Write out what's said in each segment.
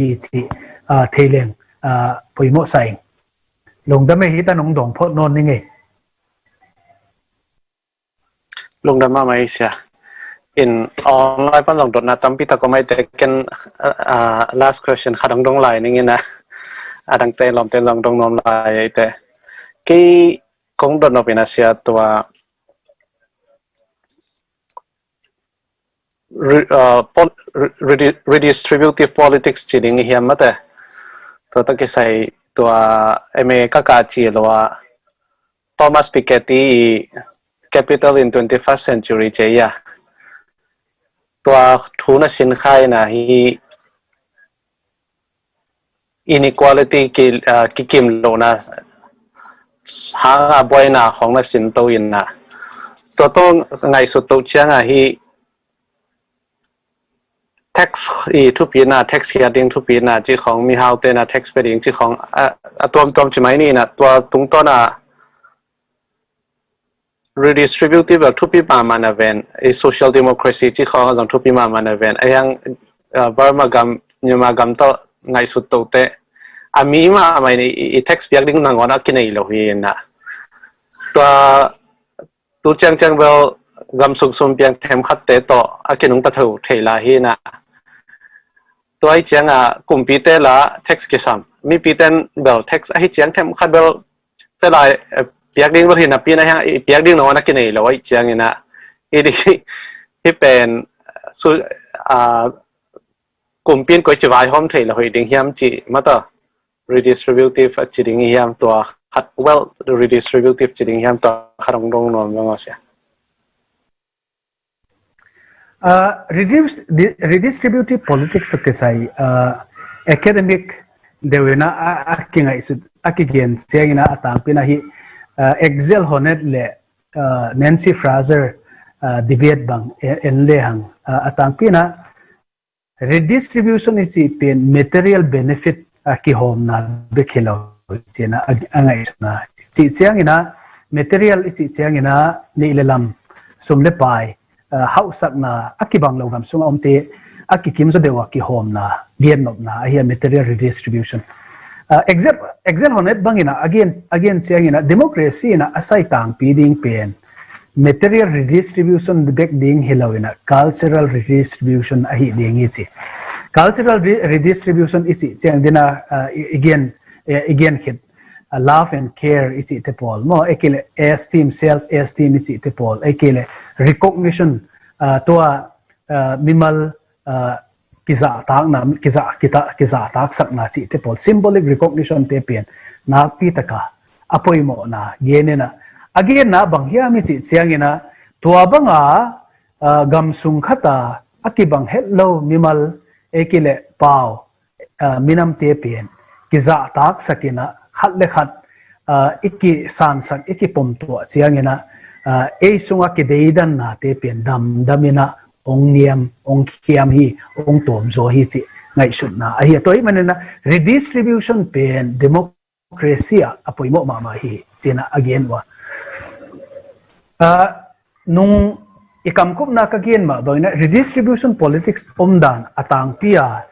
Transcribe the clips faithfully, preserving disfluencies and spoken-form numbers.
hi cih, ah, thei leng, ah, poimawh sa ing. Lungdam ei, hih tan hong dawng phot nawn ning ei. Lungdam mahmah ei sia. In online pan zong dotna tampi tak om ei teh, ken, ah, last question khat hong dong lai ning in a, a dangte lawmte zong dong nuam lai ei teh. Kei kong dot nop in a sia, tua re-, ah, pol-, re-, redi-, redistributive politics ci ding i hiam mate. Tua tawh kisai tua M A ka kah ci lo a, Thomas Piketty i Capital in Twenty-First Century ci a, tua thu na sin kha in a, hih inequality ki, ah, kikim lohna hang a buaina khawng na sin to in a, tua tawh ngaihsut to ciang a, hih tax i thupina, tax hiat ding thupina cih khawng, mihaute na tax pia ding cih khawng, a, a tuamtuam ci mai ni in a, tua tungtawn a redistributive bel thupi mahmah na ven, i social democracy cih khawng a zong thupi mahmah na ven. A hiang, ah, Burma gam, Myanmar gam tawh ngaihsut to teh, a mi mahmah in i, i tax piak ding nangawn a kinei lo hi in a. Tua tu ciangciang bel gam sung sum piang themkhatte tawh a kinungta tho thei lai hi in a. Tua hi ciang a kumpite la tax kisam, mipite in bel tax ahi ciang themkhat bel te lai, eh, piak ding bel hi napi in a, hiang i piak ding nangawn a kinei lo ahi ciang in a, i di hih pen su, ah, kumpi in koi ci vaihawm thei lo hi ding hiam ci mate. Redistributive a ci ding i hiam, tua khat, wealth redistributive ci ding hiam, tua khat hong dong nuam lo sia. Ah, redis-, di-, redistributive politics tawh kisai, ah, academic deuh in a, a, a kingaihsut, a kigen ciang in a, a tangpi in a hih, ah, Axel Honneth le, ah, Nancy Fraser, ah, debate bang e-, en le hang, ah, a tangpi in a redistribution i cih pen material benefit a kihawmna bek hi lo cih in a, a, a ngaihsutna. Cih ciang in a material i cih ciang in a neih le lam, sum le pai, ah, hauhsakna a kibang lo gam sung a omte a kikim zaw deuh a kihawmna, gennopna ahi a material redistribution. Ah, Axel, Axel Honneth bang in a, a gen, a gen ciang in a democracy in a a sai tangpi ding pen material redistribution bek ding hi lo in a cultural redistribution ahi ding hi ci. Cultural re-, redistribution i cih ciang in a, ah, i, i gen, eh, i gen khit, ah, love and care i cihte pawl maw, ahih kei leh esteem, self esteem i cihte pawl, ahih kei leh recognition, ah, tua, ah, mimal, ah, kizahtakna, kizah, kita, kizahtaksakna cihte pawl, symbolic recognition te pen nakpi taka a poimawhna gen in a, a genna bang hiam i cih ciang in a, tua bang a, ah, gam sung khat a a kibang het lo mimal, ahih kei leh pau, ah, minamte pen kizahtaksak in a, khat le khat, ah, i kisansak, i kipomtuah ciang in a, ah, ei sung a kideidannate pen damdam in a hong niam, hong khiam hi, hong tawm zaw hi cih ngaihsutna ahi a. Tua ahih man in a redistribution pen democracy ah a poimawh mahmah hi, ci in a a gen uh a. Ah, nung i kamkupna ka gen mah bang in a redistribution politics omdan a tangpi a,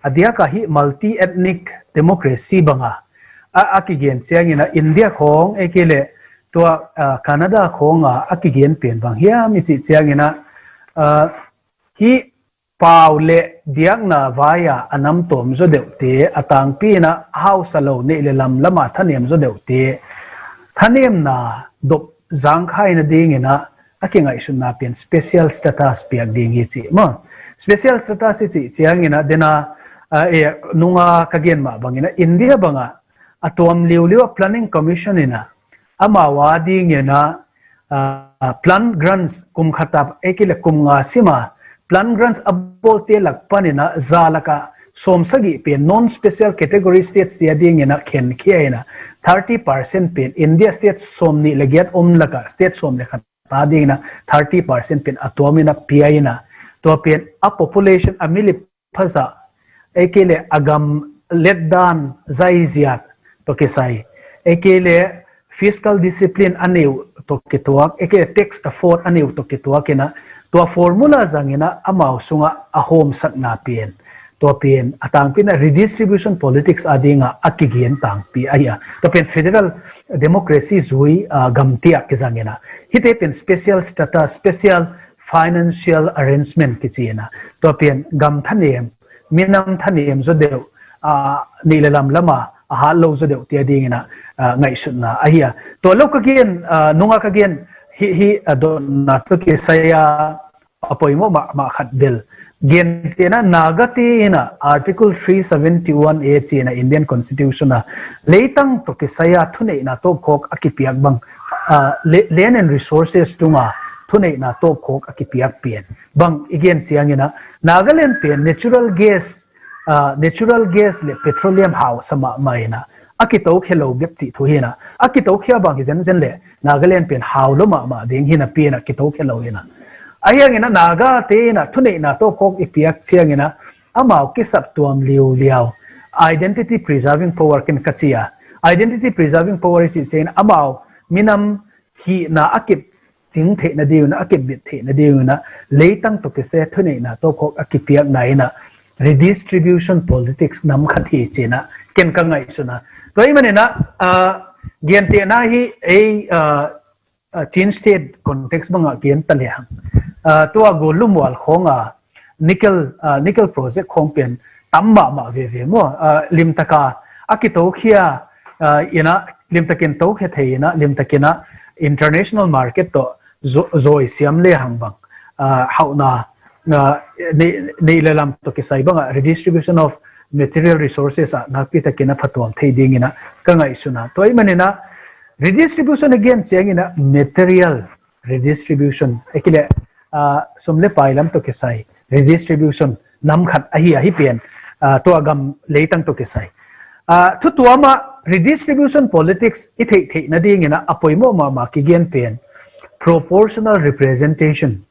a diak a hih multi-ethnic democracy bang a, a, a kigen ciang in a India khawng, ahih kei leh tua, ah, Canada khawng a, a kigen pen bang hiam i cih ciang in a, ah, hih pau le biakna vai a a nam tawm zaw deuhte, a tangpi in a hausa lo, neih le lam lam a thanem zaw deuhte, thanemna dop zangkhai nading in a, a kingaihsutna pen special status piak ding hi ci maw. Special status i cih ciang in a, den a, ah, eh, nung a ka gen mah bang in a India bang a, a tuam liuliu a planning commission in a, amau a ding in a, ah, plant grants kum khat a, ahih kei leh kum nga sim a plant grants a bawlte lak pan in a, za lak a sawmsagih pen non-special category states te a ding in a khenkhia in a, thirty percent pen India state sawmnih le giat om lak a state sawm le khat a ding in a thirty percent pen a tuam in a pia in a, tua pen a population a milip phazah, ahih kei leh a gam letdan zaiziat tawh kisai, ahih kei leh fiscal discipline a nei uh tawh kituak, ahih kei leh tax afford a nei uh tawh kituak in a, tua formula zang in a amau sung a a hawmsakna pen Tua pen a tangpi in ah redistribution politics a ding ah a kigen tangpi ahi a. Tua pen federal democracy zui, ah, gam tiah kizang in ah, hihte pen special status, special financial arrangement kici in ah, tua pen gam thanem, minam thanem zaw deuh, ah, nih le lam lam ah a hat lo zaw deuh tia ding in ah, ah, ngaihsutna ahi a. Tua lo ka gen, ah, nung ah ka gen, hih, hih, ah, dotna tawh kisai a a poimawh mahmah khat bel, gentehna Nagate in ah Article three seventy-one A ci in ah Indian Constitution ah leitang tawh kisai a thuneihna tawpkhawk a kipiak bang, ah, le-, land and resources tung ah thuneihna tawpkhawk a kipiak pen bang i gen ciang in ah, Nagaland pen natural gas, ah, natural gas le petroleum hausa mahmah in ah, a kitokhia lo bek cih thu hi in ah, a kitokhia bang hi zenzen le Nagaland pen hau lo mahmah ding hi napi in ah kitokhia lo hi in ah. Ahi hang in ah Nagate in ah thuneihna tawpkhawk i piak ciang in ah, amau kisap tuam liuliau, identity preserving power ken ka ci a. Identity preserving power i cih ciang in ah amau minam hihna a kip cing theih nading in ah, a kipbit theih nading in ah, leitang tawh kisai a thuneihna tawpkhawk a kipiakna in ah redistribution politics nam khat hi ci in ah ken ka ngaihsun a. Tua ahih manin ah, ah, gentehna hi ei, ah, ah, Chin State context bang ah gen ta lehang, ah, tua Gollu Mual khawng a nickel, ah, nickel project khawng pen tam mahmah veve maw, ah, limtak a a kitokhia, ah, in ah limtakin tokhia thei in ah, limtakin ah international market tawh zo-, zoisiam lehang bang, ah, hauhna, ah, nih, nih le lam tawh kisai bang ah redistribution of material resources ah nakpi takin a phatuam thei ding in ah ka ngaihsun a. Tua ahih manin ah redistribution i gen ciang in ah material redistribution, ahih kei leh, ah, sum le pai lam tawh kisai redistribution nam khat ahi a, hih pen, ah, tua gam leitang tawh kisai. Ah, thu tuam ah redistribution politics i theih theih nading in ah a poimawh mahmah kigen pen proportional representation.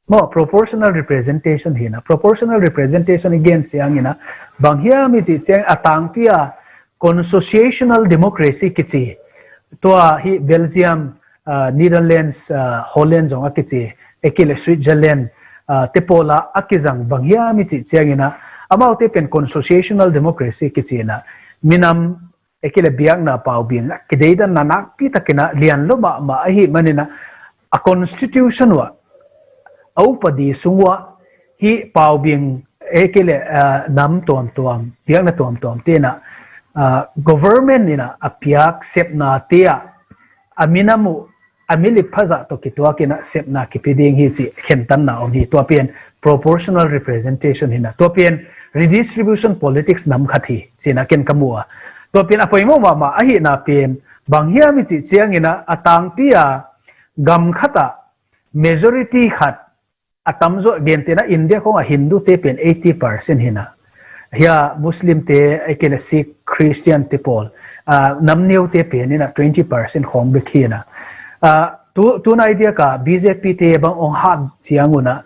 Maw, proportional representation hi in ah, proportional representation i gen ciang in ah, bang hiam i cih ciang a tangpi a consociational democracy kici. Tua hi Belgium, ah, Netherlands, ah, Holland zong a kici, ahih kei leh Switzerland, ah, te pawl ah a kizang bang hiam i cih ciang in ah, amaute pen consociational democracy kici in ah, minam, ahih kei leh biakna paubing ah kideidanna nakpi takin ah lian lo mahmah ahih manin ah, a constitution uh ah, a upadi sung uh ah hih paubing, ahih kei leh, ah, nam tuamtuam, biakna tuamtuam te in ah, ah, government in ah a piak sepna te ah a minam uh a milip phazah tawh kituak in ah sepna kipia ding hi cih khentanna om hi. Tua pen proportional representation hi in ah, tua pen redistribution politics nam khat hi ci in ah ken ka mu a. Tua pen a poimawh mahmah ahihna pen bang hiam i cih ciang in ah, a tangpi a gam khat ah majority khat, a tamzaw, gentehna India khawng ah Hindu te pen eighty percent hi in ah, hia Muslim te, ahih kei leh Sikh, Christian te pawl, ah, nam neu te pen in ah twenty percent khawng bek hi in ah. Ah, tu, tu nai diak a B J P te bang hong hat ciang un ah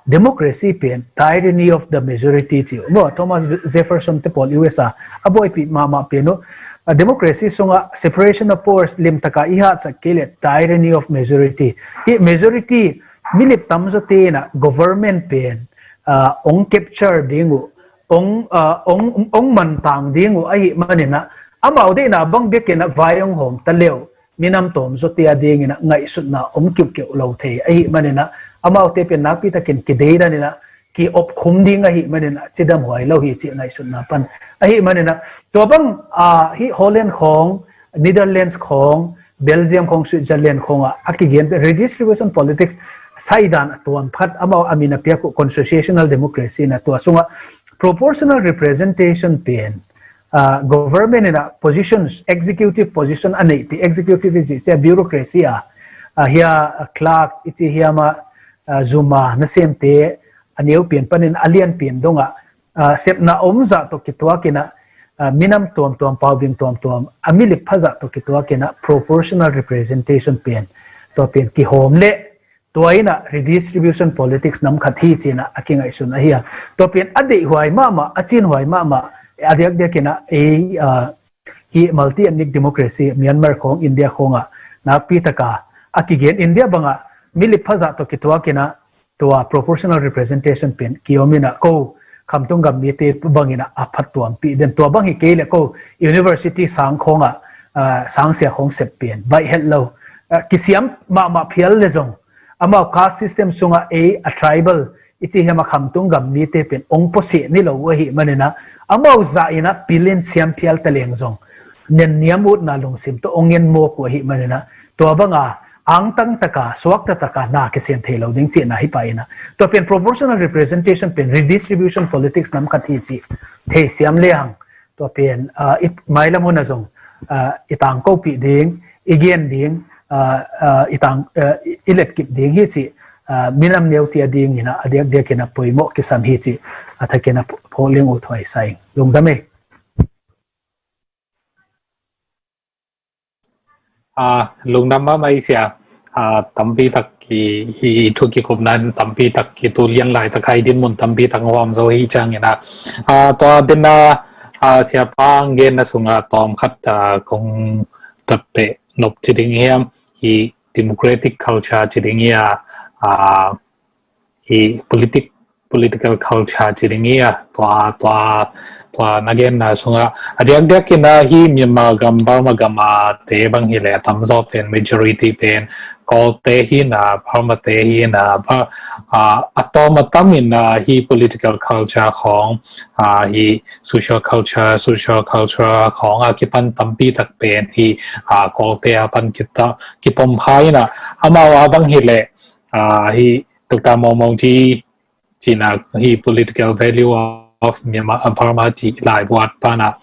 democracy pen tyranny of the majority ci uh. Maw, Thomas Jefferson te pawl U S a a buaipih mahmah pen uh, ah, democracy sung ah separation of powers limtak a i hatsak kei leh tyranny of majority. Hih majority milip tamzaw te in ah government pen, ah, hong capture ding uh, hong, ah, hong, hong mantang ding uh ahih manin ah, amau deihna bang bek in ah vai hong hawm ta le uh, minam tawmzaw te a ding in ah ngaihsutna om kiuhkeuh lo thei ahih manin ah, amaute pen nakpi takin kideidan in ah ki-op khum ding ahih manin ah cidam huai lo hi cih ngaihsutna pan ahih manin ah, tua bang, ah, hih Holland khawng, Netherlands khawng, Belgium khawng, Switzerland khawng ah a kigen redistribution politics saidan a tuam khat, amau a min a piak uh consociational democracy in ah, tua sung ah proportional representation pen, ah, government in ah positions, executive position a neih te, executive i cih ciang bureaucracy a, ah, hia, ah, clerk i ci hiam ah, ah, zum a nasemte a neu pian panin a lian pian dong ah, ah, sepna om zah tawh kituak in ah, ah, minam tuamtuam, paubing tuamtuam, a milip phazah tawh kituak in ah proportional representation pen, tua pen kihawm leh tua in ah redistribution politics nam khat hi ci in ah a kingaihsun ahi a. Tua pen a deihhuai mahmah, a cinhuai mahmah, a diakdiak in ah ei, ah, hih multi-ethnic democracy Myanmar khawng, India khawng ah nakpi tak a a kigen, India bang ah milip phazah tawh kituak in ah tua proportional representation pen ki-om in ah, ko khamtung gam mite bangin a phattuampih den. Tua bang hi kei le ko university sang khawngah, ah, sangsia khawng sep pen baih het lo. Ah, kisiam mahmah phial le zong amau caste system sungah ei a tribal i ci hiam a khamtung gam mite pen ong puasih ni lo uh ahih manin a, amau zah in a pilin siam phial ta leng zong nenniam utna lungsim tawh ong en mawk uh ahih manin a, tua banga angtang taka suakta taka na kisem thei lo ding cihna hi pah in a, tua pen proportional representation pen redistribution politics nam khat hi cih thei siam le hang, tua pen, ah, i mailam hun a zong, ah, i tangkopih ding, i gen ding, ah, ah, i tang, ah, i, i letkip ding hi cih, ah, minam neu tia dingin a, a diakdiakin a poimawh kisam hi cih a thakin a pho-, pholing uh thuai sa ing. Lungdam ei. Ah, lungdam mahmah ei sia. Ah, tampi tak ki, hi thu kikupna tampi tak ki tu lian laitak hai dinmun tampi tak huam zo hi ciangin a. Ah, tua dena, ah, siapa genna sunga tawm khat, ah, kong tat peh nop ci ding hiam, hi democratic culture ci ding hi a, ah, hi politic, political culture ci ding hi a, tua, tua, tua na genna sungah a diakdiakin a hi Myanmar gam, Burma gam a te bang hi le a tamzaw pen majority pen Kawlte hi na, Burmate hi na, ba, a, a tawm a tamin a hi political culture khawng, a, hi social culture, social culture khawng a kipan tampi tak pen hi, a, Kawlte a pan kita, kipom kha in a, amau a bang hi le, a, hi Doctor Maung Maung Ji cina hi political value of Myanmar, uh, Burma ci lai buat pana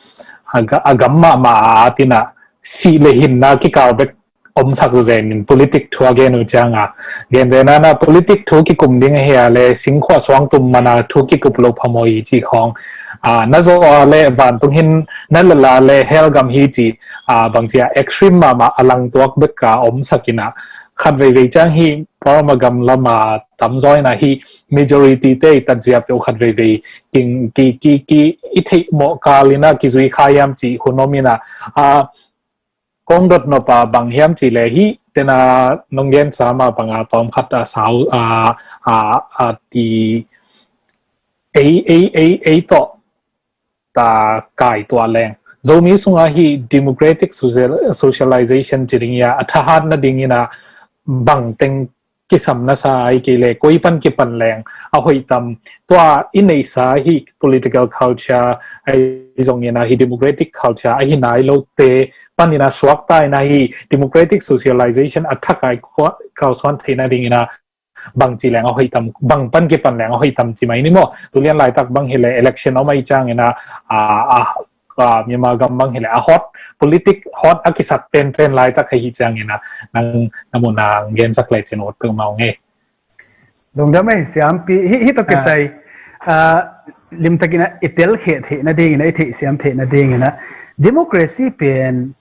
a ga-, a gam mahmah a atina si le hinna kikal bek omsak zenin politic thu a gen uh cianga. Gen vena na politic thu kikum ding hia le singkhua suang tum mana thu kikup lo phamoi ci khawng. Ah, na zo a le vantung hin na lala le hell gam hi ci, ah, bangcia extreme mahmah a langtuak bek a omsakina. Khat veivei ciang hi Burma gam lama tamzaw ina hi majority te i tatzia peuh khat veivei king ki, ki, ki i theih mawh kalina kizui kha hiam ci hun om ina, a, kong dot nop a bang hiam ci le hi tena nong gen sama banga tawm khat a sau, a, a, a ti ei, ei, ei, ei tawh ta kai tua leng. Zomi sunga hi democratic social, socialization ci ding ia, a thahat na ding ina bang teng kisam na sa ai kei le, koi pan kipan leng, a hoih tam, tua i neisa hi political culture, ai zong ina hi democratic culture, a hi nai lo te, pan ina suak ta ina hi democratic socialization a thak ai kua-, kau suan thei na ding ina, bang ci leng a hoih tam, bang pan kipan leng a hoih tam ci mai ni maw. Tulian laitak bang hi le election om ai ciang ina, a, a, a, Myanmar gam bang hi le a hot, politic hot a kisak penpen laitak hi ciang ina, nang, na mun a gensak le cin ut peuh mau ngei. Lungdam ei, siampi, hi, hi to kisai, a, limtak ina i tel kheh theih na ding ina, i theih siam theih na ding ina. Democracy pen,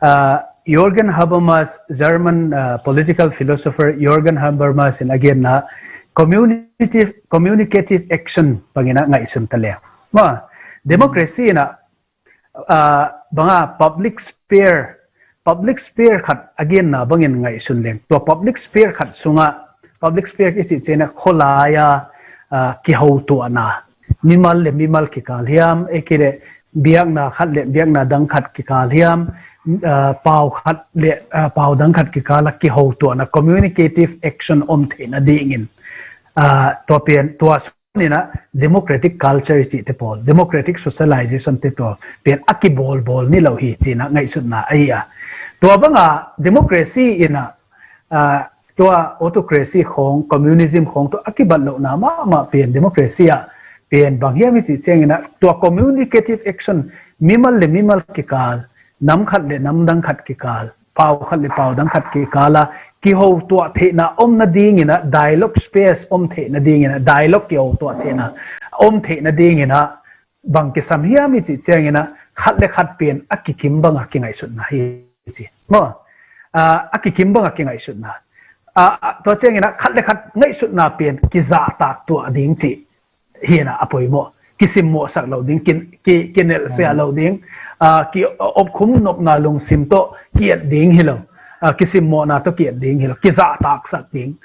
uh, Jürgen Habermas, German, uh, political philosopher Jürgen Habermas in a genna communicative, communicative action bangina ngaihsun ta leng. Ma, democracy ina, uh, banga public sphere, public sphere khat a genna bangin ngaihsun leng. Tua public sphere khat sunga, public sphere i cih ciangina khualai a, uh, kihotuahna. Mimal le mimal kikal hiam, e kile biakna khat le biakna dang khat kikal hiam, ah, pau khat le, ah, pau dang khat kikal a kihotuahna communicative action om theihna dingin, ah, tua pen, tua sunina democratic culture i cih te pawl, democratic socialization te tua pen a kibawlbawl ni lo hi cina ngaihsutna ahi a. Tua banga democracy ina, ah, tua autocracy khawng, communism khawng tua a kibat lohna mahmah pen democracy ah pen bang hiam i cih ciangina tua communicative action mimal le mimal kikal, nam khat le nam dang khat kikal, pau khat le pau dang khat kikal a kihotuah theihna om na dingina dialogue space om theihna dingina dialogue kihotuah theihna om theihna dingina bang kisam hiam i cih ciangina khat le khat pen a kikim banga kingaihsutna hi ci. Maw? Ah, a kikim banga kingaihsutna. Ah, ah, tua ciangina khat le khat ngaihsutna pen kizahtak tuah ding cih hina a poimawh. Kisimmawhsak lo ding, ki, ki, kinelhsiah lo ding, ah, ki opkhum nopna lungsim tawh ki-et ding hi lo. Ah, kisimmawhna tawh ki-et ding hi lo. Kizahtaksak ding.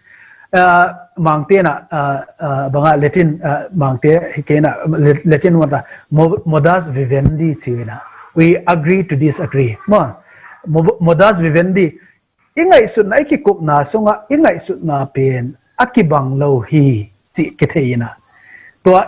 uh, Mangte na, uh, uh, banga Latin, uh, Mangte hi kei na, Latin wanta, modus vivendi ci ina. We agree to disagree. Modus vivendi. I ngaihsutna, i kikupna sunga i ngaihsutna pen a kibang lo hi ci kithei ina. Tua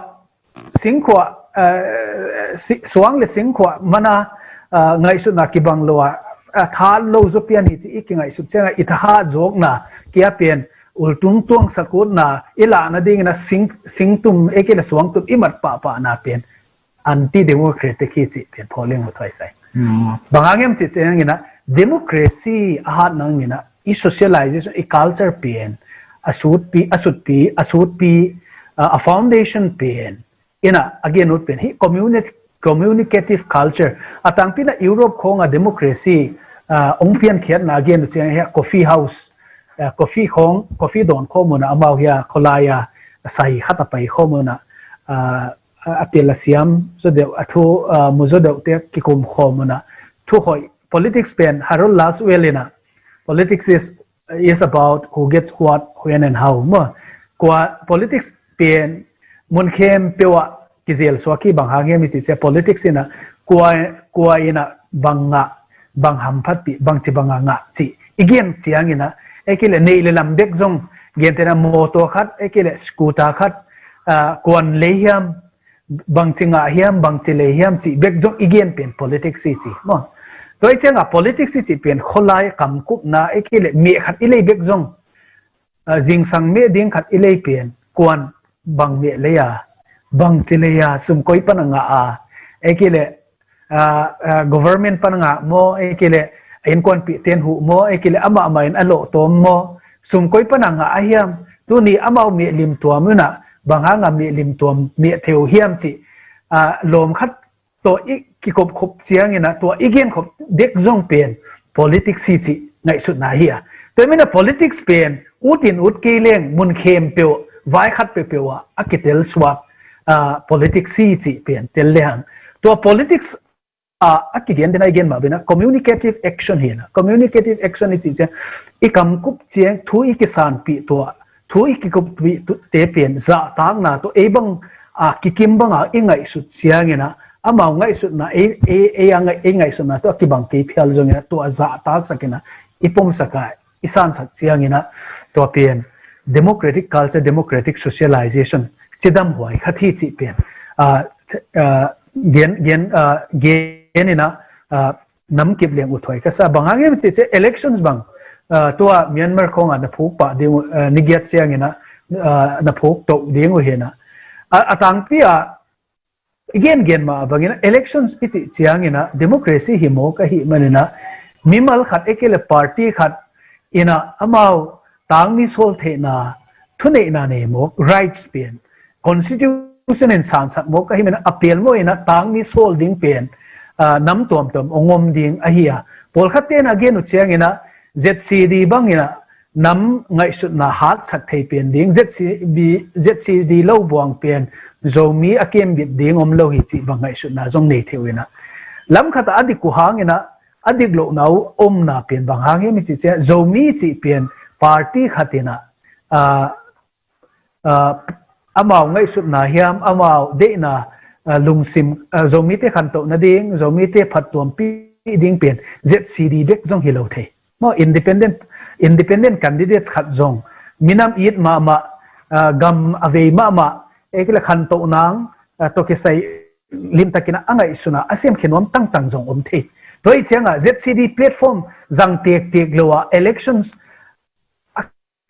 singkhua, uh, suang le singkhua mana, uh, ngaihsutna kibang lo a, uh, tha lo zo pian hi ci i kingaihsut cianga i thahat zawkna kia pen ultung tuang sakutna i lahna dingina sing, singtum, ekile suangtum i mat pahpahna pen anti-democratic hi ci pen pholing mu thoi sai. Bang hang em ci ciangina democracy a hat nangina i socialization, i culture pen a sutpi, a sutpi, a sutpi, uh, a foundation pen ina a gen ut pen hi communi-, communicative culture. A tangpina Europe khonga democracy, uh, ong pian khiatna a gen ut ciang hi coffee house, uh, coffee khong, coffee don khomuna amau hia kholaya sai khat a pai khomuna, uh, a pil a siam zo deuh, a thu, uh, mu zo deuh te kikum khomuna thu hoi. Politics pen Harold Lasswell ina politics is is about who gets what, when and how. Maw, kua politics pen mun khempeuh ah kizel suak hi. Bang hang hiam i ci cia politics ina kua, kua ina bang ngah, bang hamphatpih, bang ci bang a ngah ci i gen ciangina ekile neih le lam bek zong gen tena mawtaw khat ekile scooter khat, uh, kuan lei hiam, bangci ngah hiam, bangci lei hiam ci bek zong i gen pen politics hi ci maw. Tua i cianga politics hi ci pen kholai kamkupna ekile meh khat i lei bek zong, uh, zingsang meh ding khat i lei pen kuan bang meh lei a, bangci lei a, sum koi pana ngah a, ekile uh, uh, government pana ngah maw, ekile a innkuanpih ten huh maw, ekile amah amah in a lawhtawm maw, sum koi pana ngah a hiam, tuni amau meh limtuam una bang hanga meh limtuam meh theu hiam ci, uh, lawm khat tua i kikopkhop ciangina tua i genkhop bek zong pen politics hi ci ngaihsutna hi a. Tua mina politics pen utin ut kei leng mun khempeuh vai khat peuhpeuh ah a kitel suak, uh, politics hi ci pen tel lehang tua politics a, a kigen dena i gen mah bena communicative action hi na. Communicative action i cih ciang i kamkup ciang thu i kisanpih tua, thu i kikuppih te pen zahtakna tua ei bang a kikim banga i ngaihsut ciangina amau ngaihsutna ei, ei, ei, a ngaih, ei ngaihsutna tua a kibang kei phial zongina tua zahtaksakina i pomsaka i sansak ciangina tua pen democratic culture, democratic socialization cidam huai khat hi cih pen, uh, uh, gen, gen, uh, genina, uh, namkip leng uthuai ka sa. Bang hang hiam cih ciang elections bang, uh, tua Myanmar khonga na phuk pah ding uh, ni giat ciangina, uh, na phuk toh ding uh hina. A, a tangpi a i gen gen mah bangina elections i cih ciangina democracy hi mawk ahih manina mimal khat ekile party khat ina amau tangmi sawl theihna thuneihna nei mawk, rights pen constitution in sansak mawk ahih manina a pial mawh ina tangmi sawl ding pen, uh, nam tuamtuam ong om ding ahi a. Pawlkhat tena gen uh ciangina Z C D bangina nam ngaihsutna hatsak thei pen ding, Z C D, Z C D lo buang pen Zomi a kembit ding om lo hi cih bang ngaihsutna zong nei thei uh ina. Lam khat a a dik uh hangina a dik lohna uh omna pen bang hang hiam i cih ciang Zomi cih pen party khat ina, uh, uh, amau ngaihsutna hiam, amau deihna, uh, lungsim, uh, Zomite khantoh nading, Zomite phattuampih ding pen Z C D bek zong hi lo thei. Maw independent, independent candidate khat zong minam it mahmah, uh, gam a vei mahmah, ekile khantoh nang, uh, tawh kisai limtakina a ngaihsuna a siam khe nuam tangtang zong om thei. Tua i cianga Z C D platform zang tektek lo a elections a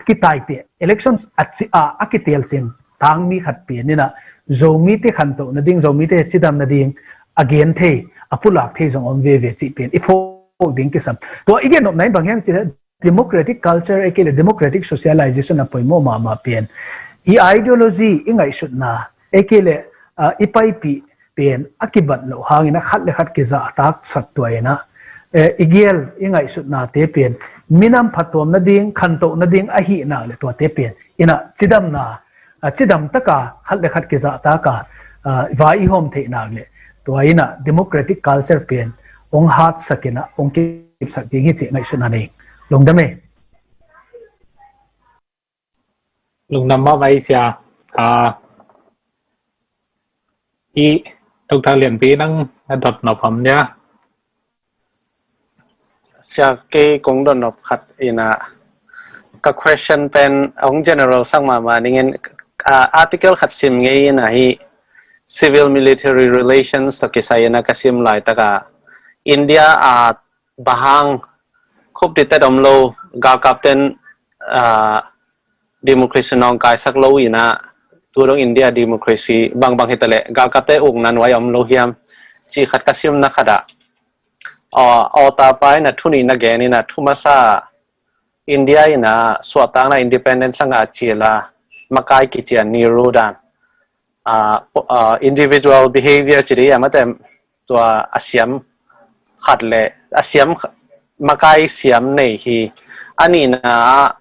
kitaite, elections a ci a, a kitelcin tangmi khat pianina Zomite khantoh nading, Zomite cidam nading a gen thei, a pulak thei zong om veve cih pen i phawk ding kisam. Tua i gen nopna in bang hiam cih leh democratic culture ekile democratic socialization a poimawh mahmah pian i ideology, i ngaihsutna ekile, uh, i paipih pen a kibat loh hangina khat le khat kizahtaksak tua ina, eh, i gel i ngaihsutnate pen minam phattuam nading, khantoh nading ahih nak le tuate pen ina cidamna, uh, cidam taka khat le khat kizahtaka, uh, vai i hawm theih nak le tua ina democratic culture pen ong hatsakina ong kipsak ding hi cih ngaihsutna nei. Lungdam e. Lungdam mahmah ei sia. Ah, i Doctor Lianpi nang a dot nop om dia. Sia kei kong dot nop khat ina ka question pen hong general sak mahmah ning in, ah, article khat sim ngei ina hi civil military relations to kisai ina ka sim lai taka India a bahang khup ti tet om lo galkap ten, ah, democracy nong kaisak lo ina tu dong India democracy bangbang hitaleh galkap te uk nan wai om lo hiam ci khat ka sim na khat ah. Aw, aw ta pai na thu nih na gen ina thu masa India ina suahtakna independence a ngah cila makai kician ni ru dan. Ah, po- ah, individual behavior ci di a mate tua a siam khat le a siam kh- makai siam nei hi. A nihna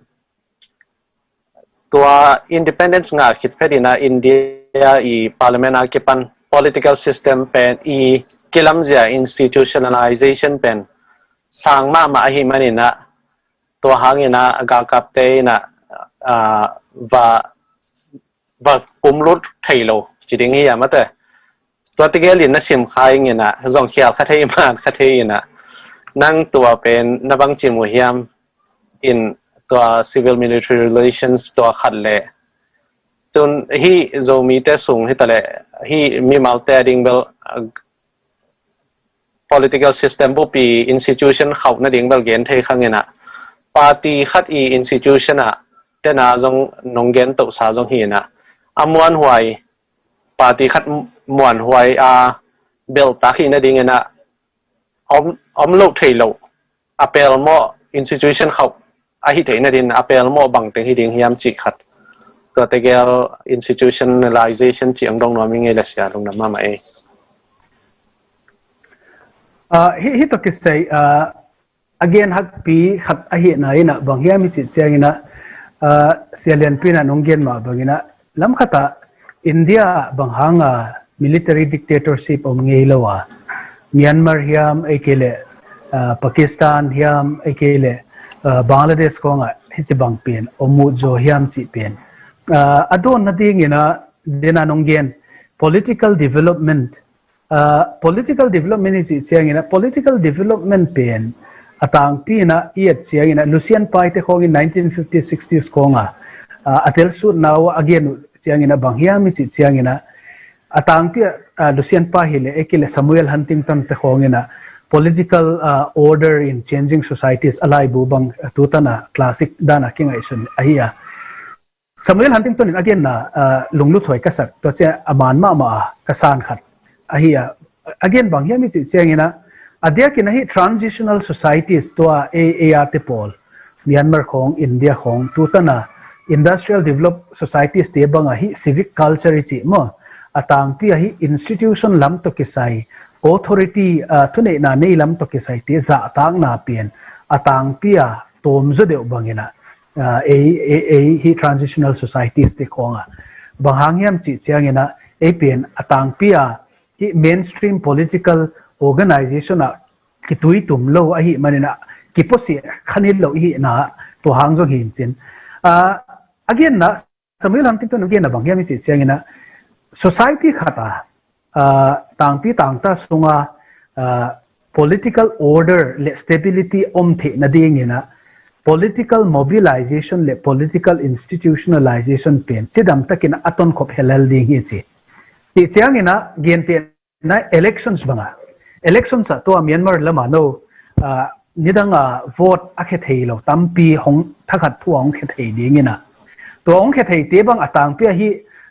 tua independence ngah khit phet ina India i parliament a kipan political system pen i kilamzia institutionalization pen sang mahmah ahi manina tua hangina galkapte ina, ah, va va pumlut thei lo ci ding hi a mate. Tua tegel in na sim khai ngina zong khial kha thei man kha thei ina nang tua pen na bang ci mu hiam in tua civil military relations tua khat le tun hi Zomi te sung hitaleh hi mimal te ding bel, ah, political system bupi institution khauh na ding bel gen thei khang ina party khat i institution a tena zong nong gen tohsa zong hi ina a muanhuai party khat muanhuai a beltak hi na ding ina om, om lo thei lo a pelmawh institution khauh ahi theihna din a pelmawh bangteng hi ding hiam cih khat tua tegel institutionalization cih ang dong nuam i ngei le sia lungdam mahmah ei. Ah, hi, hi to kisai, ah, a gen hakpi khat ahi na ina bang hiam i cih ciang ina, ah, Sia Lianpi na nong gen mah bang ina lam khat ah India bang hanga military dictatorship om ngei lo a Myanmar hiam ei kei le, ah, Pakistan hiam ei kei le, ah, Bangladesh kong ah hici bang pen om mut zo hiam cih pen, ah, a dawn na ding ina dena nong gen political development, ah, political development i cih ciang ina political development pen a tangpi ina i et ciang ina Lucian Pai te khong in nineteen fifty sixties kong a, ah, a tel sut nau a gen uh ciang ina bang hiam i cih ciang ina a tangpi ah, ah, Lucian Pai hi le ei kei le Samuel Huntington te khong ina political, ah, order in changing societies a laibu bang, ah, tu tan a classic dan a kingaihsun ahi a. Samuel Huntington in a genna, ah, lunglut huai ka sak tua ciang a man mahmah a ka san khat ahi a. A gen bang hiam i cih ciang ina a diakin ahi transitional societies tua ei, ei a te pawl Myanmar khong, India khong, tu tan a industrial developed societies te bang ahi civic culture i cih maw a tangpi ahi institution lam to kisai authority, ah, thuneihna nei lam to kisai te zahtakna pen a tangpi a tawm zaw deuh bang ina, ah, ei, ei, ei hi transitional societies te khong a bang hang hiam cih ciang ina ei pen a tangpi a hi mainstream political organization a kitui tum lo ahi man ina kipuasi khan hi lo ihi na tua hang zong hi in cin. Ah, a genna Samuel Huntington a genna bang hiam i cih ciang ina society khat a, ah, tangpi tangta sunga, ah, political order le stability om theih na ding ina political mobilization le political institutionalization pen cidam takin a tonkhop helhel ding hi ci. Cih ciang ina gentehna elections banga elections ah tua Myanmar lama no, ah, nidanga vote a khe thei lo tampi hong thakhat thu a hong khe thei ding ina tua hong khe thei te bang a tangpi ahi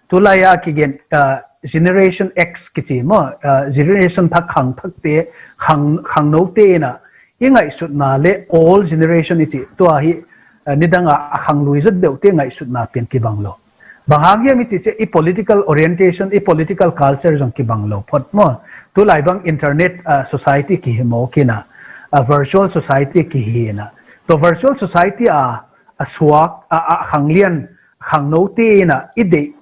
tulai a kigen, ah, Generation X kici maw, ah, generation thak khang thak te khang, khang no te ina i ngaihsutna le all generation i ci tua hi, ah, nidanga a khang lui zaw deuh te ngaihsutna pen kibang lo. Bang hang hiam i cih ciang i political orientation, i political culture zong kibang lo phot maw. Tulai bang internet, ah, society kihi mawk ina, ah, virtual society kihi ina. Tua virtual society a, a suak, a, a khang lian, khang no te ina i deih,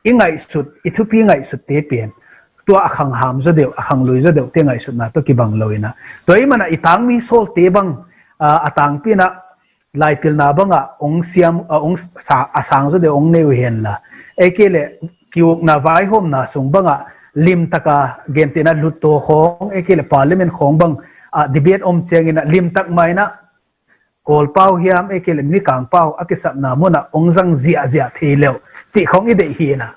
i ngaihsut, i thupi ngaihsut te pen tua a khang ham zaw deuh, a khang lui zaw deuh te ngaihsutna tua kibang lo ina. Tua i mana i tangmi sawl te bang, ah, a tangpi ina laipilna bangah ong siam, a, ong sa, a sang zaw deuh ong nei uh henla, ei kei leh kiukna vaihawmna sung bangah limtaka gentehna lutto khawng, ei kei leh parliament khawng bang, a, debate om ciangin ah limtak mah in ah Kawlpau hiam, ei kei leh Mikangpau a kisapna munah ong zang ziahziah thei leuh cih khawng i deih hi in ah.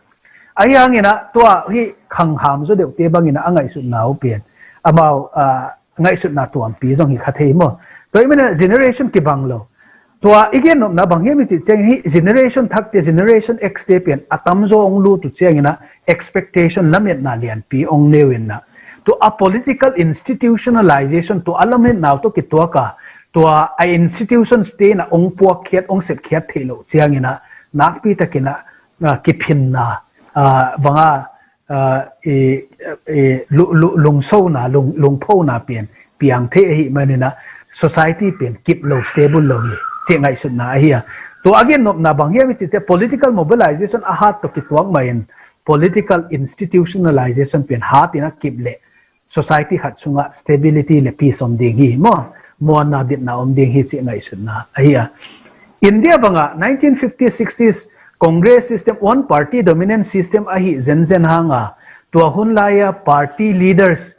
Ahi hangin ah tua hih khangham zaw deuhte bangin ah a ngaihsutna uh pen amau, a, ngaihsutna tuampi zong hi kha thei maw. Tua ahih manin ah generation kibang lo. Tua i gennopna bang hiam i cih ciangin hih generation thakte, generation X te pen a tamzaw ong lut uh ciangin ah expectation, lametna lianpi ong nei uh in ah, tua a political institutionalization, tua a lametna uh tawh kituak a, tua a institutions te in ah ong puakkhiat, ong sepkhiat theih loh ciangin ah nakpi takin ah, a, kiphinna, a, banga, a, i, i, lu, lu, lungsona, lung, lungphona pen piang thei ahih manin ah society pen kip lo, stable lo hi cih ngaihsutna ahi a. Tua a gennopna bang hiam i cih ciang political mobilization a hat tawh kituak mah in political institutionalization pen hat in ah kip leh society khat sungah stability le peace om ding hi maw, muanna bitna om ding hi cih ngaihsutna ahi a. India bangah nineteen fifty sixties Congress system, one party dominant system ahi zenzen hanga, tua hun laia party leaders,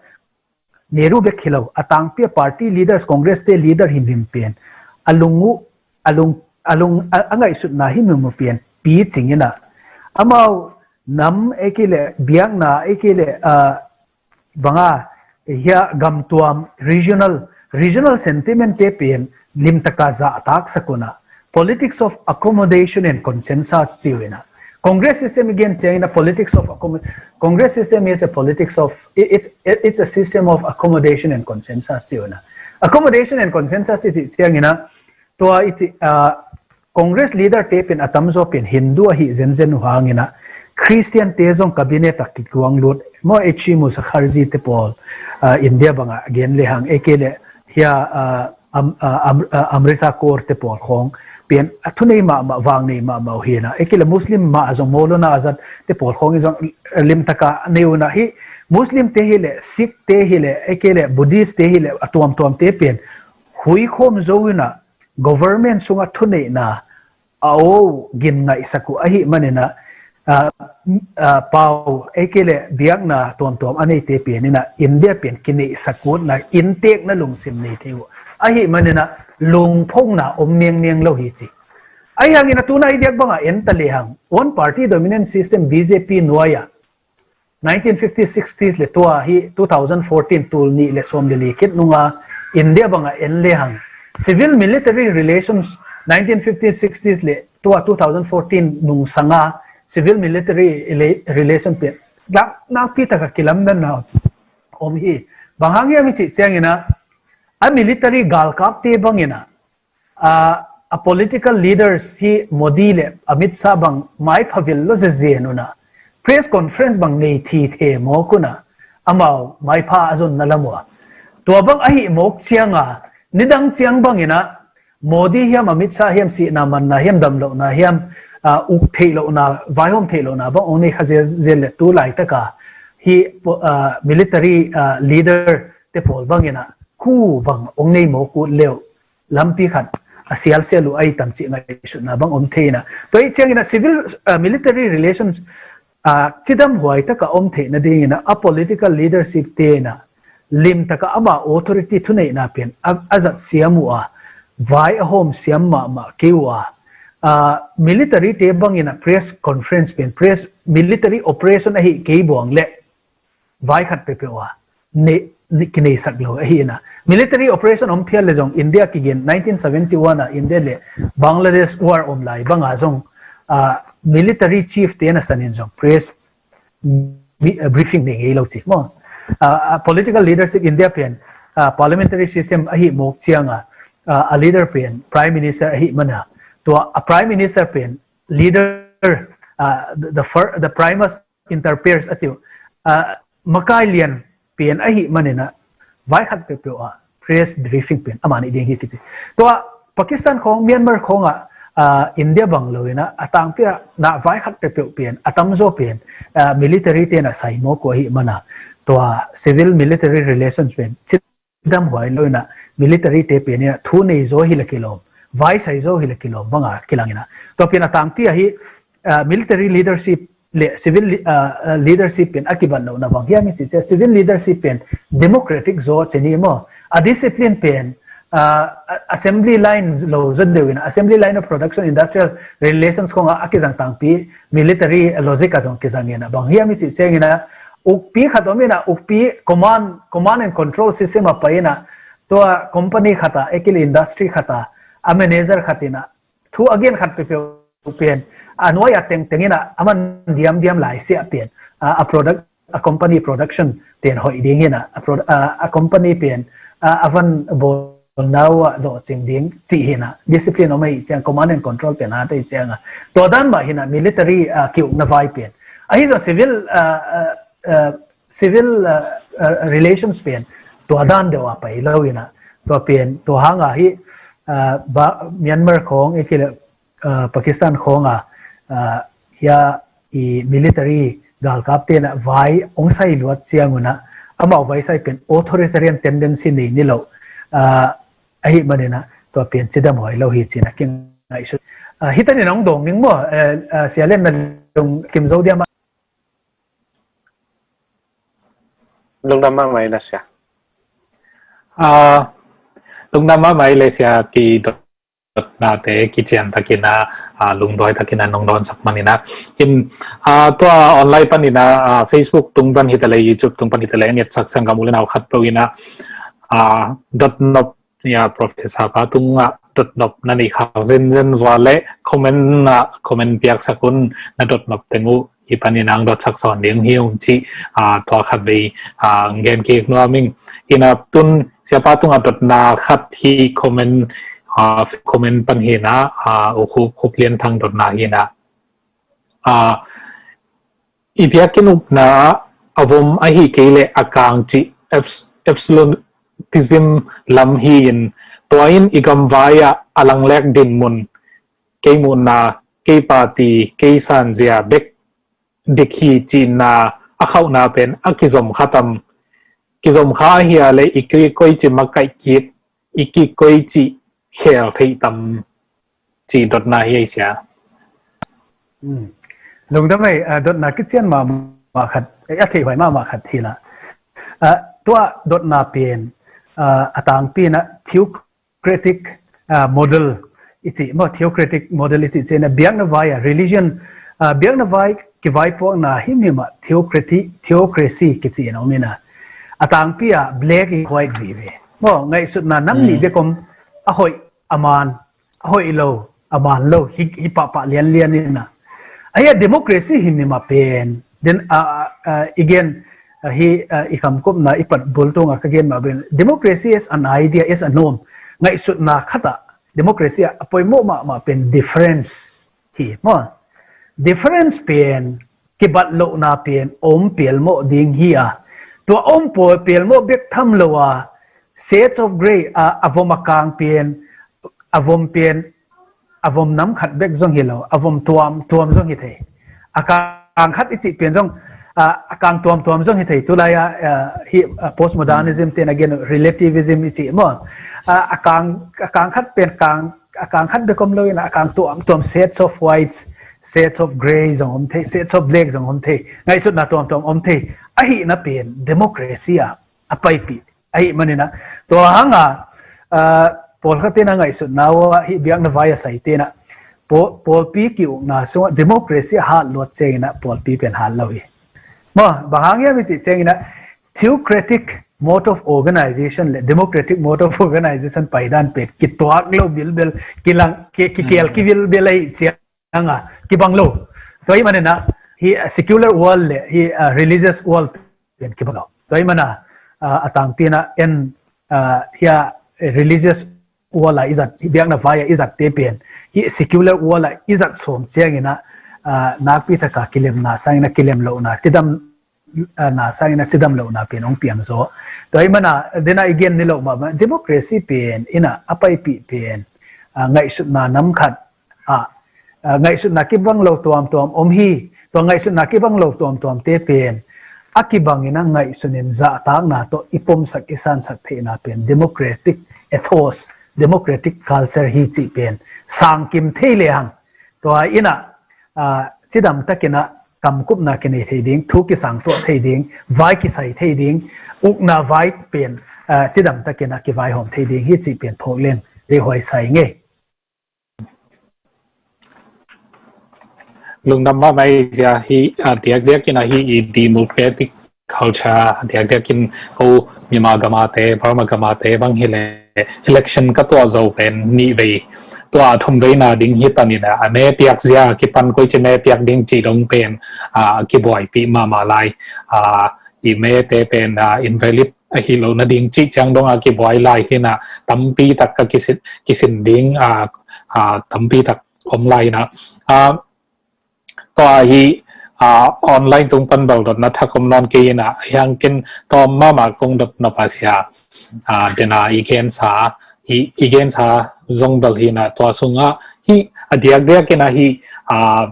Nehru bek hi lo, a tangpi a party leaders, Congress te leader himhim pen a lung uh, a lung, a lung, a, a ngaihsutna himhim uh pen picing in ah, amau nam ei kei leh biakna ei kei leh, a, banga, hia gamtuam regional, regional sentiment te pen limtaka zahtaksak un ah politics of accommodation and consensus ci uh in ah. Congress system i gen ciangin ah politics of accom-, Congress system is a politics of, it, it's, it's a system of accommodation and consensus ci uh in ah. Accommodation and consensus i cih ciangin ah tua i cih, a, Congress leader te pen a tamzaw pen Hindu ahi zenzen uh hangin ah Christian te zong cabinet ah kikuang lut maw, H C Mukherjee te pawl, a, India bangah gen lehang, ei kei leh hia, a, Am-, a, Am-, a, Amrita Kaur te pawl khawng pen a thunei mahmah, vangnei mahmah uh hi in ah, ei kei leh Muslim mah zong Maulana Azad te pawl khawng in zong, a, limtaka nei uh in ah, hih Muslim te hi leh, Sikh te hi leh, ei kei leh Buddhist te hi leh, a tuamtuam te pen huikhawm zo in ah government sungah thuneihna a aw gin ngaihsak uh ahih manin ah, a, a, pau ei kei leh biakna tuamtuam a neite pen in ah India pen kineihsak uh in ah inntekna lungsim nei thei uh ahih manin ah lungphona om niangniang lo hi ci. Ahi hangin ah tuna i diak bangah en ta lehang one party dominant system, B J P nuai ah nineteen fifty sixties le tua hi two thousand fourteen, tul nih le sawm le li khit nunga India bangah en lehang civil military relations, nineteen fifty sixties le tua two thousand fourteen nung sanga civil military rela-, relation pen nak, nakpi taka kilamdanna om hi. Bang hang hiam i cih ciangin ah a military galkapte bangin ah, a, a political leaders hi Modi le Amit Shah bang maipha vil lo zezen un ah press conference bang nei thithe mawk un ah amau maipha a zonna lam uh a. Tua bang ahih mawk cianga nidang ciang bangin ah Modi hiam, Amit Shah hiam, sihna manna hiam, damlohna hiam, a, uk theihlohna, vaihawm theihlohna bang ong nei kha zelzel le tu laitaka hi, a, military, a, leader te pawl bangin ah khu bang ong nei mawk uh leh lampi khat a sialsial uh ahi tam cih ngaihsutna bang om thei in ah. Tua ahih ciangin ah civil, a, military relations, a, cidam huai taka om theih nadingin ah a political leadership te in ah limtaka ama authority thuneihna pen a, a zat siam uh a, vai a hawm siam mahmah kei uh a, a, military te bangin ah press conference pen, press, military operation ahi kei buang leh vai khat peuhpeuh a ne, ne, kineisak lo ahi in ah. Military operation om phial le zong India kigen nineteen seventy-one ah India le Bangladesh war om lai banga zong, a, military chief te nasan in zong press mi-, a, briefing nei ngei lo ci maw. A, a, political leadership India pen, a, parliamentary system ahi mawk cianga, a, a leader pen prime minister ahi mana, tua a prime minister pen leader, a, the, the fir-, the primus inter pares a ci uh, a, makai lian pen ahi manin ah vai khat peuhpeuh ah press briefing pen ama nei ding hi kici. Tua Pakistan khawng, Myanmar khawng ah, a, India bang lo in ah a tangpi ah na vai khat peuhpeuh pen a tamzaw pen, a, military te in ah sai mawk uh ahi mana tua civil military relations pen cidam huai lo in ah military te pen in ah thu nei zaw hi le kilawm, vai sai zo hi le kilawm banga kilang ina. Tua pen a tangpi ahi, ah, military leadership le civil li- ah, ah, leadership pen a kibat lohna bang hiam i cih ciang, civil leadership pen democratic zaw ci ni maw, a discipline pen, ah, assembly line lo zaw deuh ina, assembly line of production, industrial relations khong a kizang tangpi military logic a zong kizang ina. Bang hiam i cih ciang ina, ukpi khat om ina, ukpi command, command and control system a pai ina, tua company khat a, ekil industry khat a, a manager khat ina, thu a gen khat peuhpeuh pen a nuai a tengteng ina, a man diamdiam lai siah pen, a, a product, a company production pen hoih ding ina, a, pro- a, a company pen, a, a van bawl nau a dawhcing ding cih hi ina, discipline om ahi ciang, command and control pen a tei ciang a, tua dan mah hi ina military, a, kiukna vai pen. Ahi zong civil, a, a, a, civil, a, a, relations pen tua dan deuh a pai lo ina, tua pen, tua hanga hi, a, ba- Myanmar khong, ekil, a, Pakistan khong a, a, hia i military galkap tena vai ong sai luat ciang una, amau vai sai pen authoritarian tendency nei ni lo, a, ahi manina tua pen cidam huai lo hi cina kingaihsut. A, hitanin ong dong ning maw, a, a, Sia Len na lungkim zo diam a? Lungdam mahmah i le sia. A, lungdam mahmah i le sia, ki dotnate kician takina, a, lungduai takina nong dawnsak manina. In, a, tua online panina, a, Facebook tung pan hitale, YouTube tung pan hitale, ngetsak sang kamu le nau khat peuh ina, a, dotnop, ya, Professor pa tunga dotnop na nei khak zenzen vale, comment na, comment piaksak un, na dotnop teng uh hi panin ang dotsak sawn ding hi ung ci, a, tua khat vei, a, ngen kik nuam ing. Ina tun siapa tunga dotna khat hi comment, a, comment pan hina, a, u Khup, Khup Lian Thang dotna hina. A, i biakinn ukna a vom ahi kei le a kang ci abs-, absolutism lam hi in tua in i gamvai ah a langlek dinmun kei muhna, kei party, kei sanzia bek dik hi cihna a khauhna pen a kizom kha tam, kizom kha ahia le i ki koici makaih kik, i ki koici khel theih tam cih dotna hi ei sia. Hmm. Lungdam ei, a, dotna kician mahmah khat, a, a theihhuai mahmah khat hi la. A, tua dotna pen, a, a tangpi na theo- theocratic, ah, model i cih maw, theocratic model i cih ciangin biakna vai ah, religion, ah, biakna vai kivaipuakna himhim ah theocracy, theocracy kici in om ina. A tangpi ah black and white vive. Maw, ngaihsutna nam nih bek om, a hoih, a man, a hoih lo, a man lo, hi, hi pahpah lianlian ina. Ahi a democracy himhim ah pen, den, ah, ah, ah, i gen, ah, hi, ah, i kamkupna, i pat bultung ah ka gen mah pen. Democracy as an idea, as a norm. Ngaihsutna khat ah, democracy ah, a poimawh mahmah pen difference hi. Maw? Difference pen, kibat lohna pen, om pialmawh ding hi a. Tua om pawl pialmawh bek tham lo a, shades of grey, a, a vom a kang pen, a vom pen, a vom nam khat bek zong hi lo, a vom tuam, tuam zong hi thei. A kang khat i cih pen zong, a, a kang tuam, tuam zong hi thei. Tulai a, a, hi, a, postmodernism ten again, relativism i cih maw. A, a kang, a kang khat pen kang, a kang khat bek om lo ina, a kang tuam, tuam shades of whites, shades of grey zong om thei, shades of black zong om thei. Ngaihsutna tuam, tuam om thei. Ahihna pen, democracy ah, a paipih. Ahi manina, tua hanga, ah, pawlkhat ina ngaihsutna uh ah, hih biakna vai a sai tena, paw-, pawlpi ki-ukna sungah democracy a hat luat ciangina, pawlpi pen hat lo hi. Maw, bang hang hiam i cih ciangina, theocratic mode of organization le democratic mode of organization paidan pen, kituak lo bilbel, kilang, ki, ki, kial kibilbel ahi ciang anga, kibang lo. Tua hi manina, hi, ah, secular world le, hi, ah, religious world pen kibang lo. Tua hi mana, ah, a tangpi na en, ah, hi a, eh, religious world a i zat, hi biakna vai a i zat te pen. Hi secular world a i zat sawm ciangina, ah, nakpi taka kilemna sangina kilem lohna, cidam, ah, na sangina cidam lohna pen ong piang zaw. Tua hi mana, dena i gen ni lo mah, democracy pen, ina a paipih pen, ah, ngaihsutna nam khat, ah, ah, ngaihsutna kibang lo tuamtuam om hi. Tua ngaihsutna kibang lo tuamtuam te pen, a kibangin a ngaihsunin zahtakna tawh i pomsak i sansak theihna pen democratic ethos, democratic culture hi cih pen sangkim thei le hang. Tua inah, ah, cidam takinah kamkupna kinei thei ding, thu kisangtuah thei ding, vai kisai thei ding, ukna vai pen, ah, cidam takinah kivaihawm thei ding hi cih pen phawk leng deihhuai sai ngei. Lungdam mahmah ei cia hi, ah, diakdiakin ahi i democratic culture, diakdiakin ko Myanmar gamate, Burma gamate bang hi le election ka tuah zo pen nih vei, tua thum veina ding hi panin a, a me piak zia kipan koi ci me piak ding ci dong pen, ah, a kibuaipih mahmah lai. Ah, i mete pen, ah, invalid ahi lo nading cih ciang dong a kibuai lai hinah tampi tak ka kisin, kisin ding, ah, ah, tampi tak om lai hinah. Ah, tua hi, ah, online tung pan bel dotna thak om nawn kei hinah, hiangkin tawm mahmah kong dot nop a sia. Ah, dena i gensa, hi, i gensa zong bel hinah, tua sungah hi, a diakdiakin ahi, ah,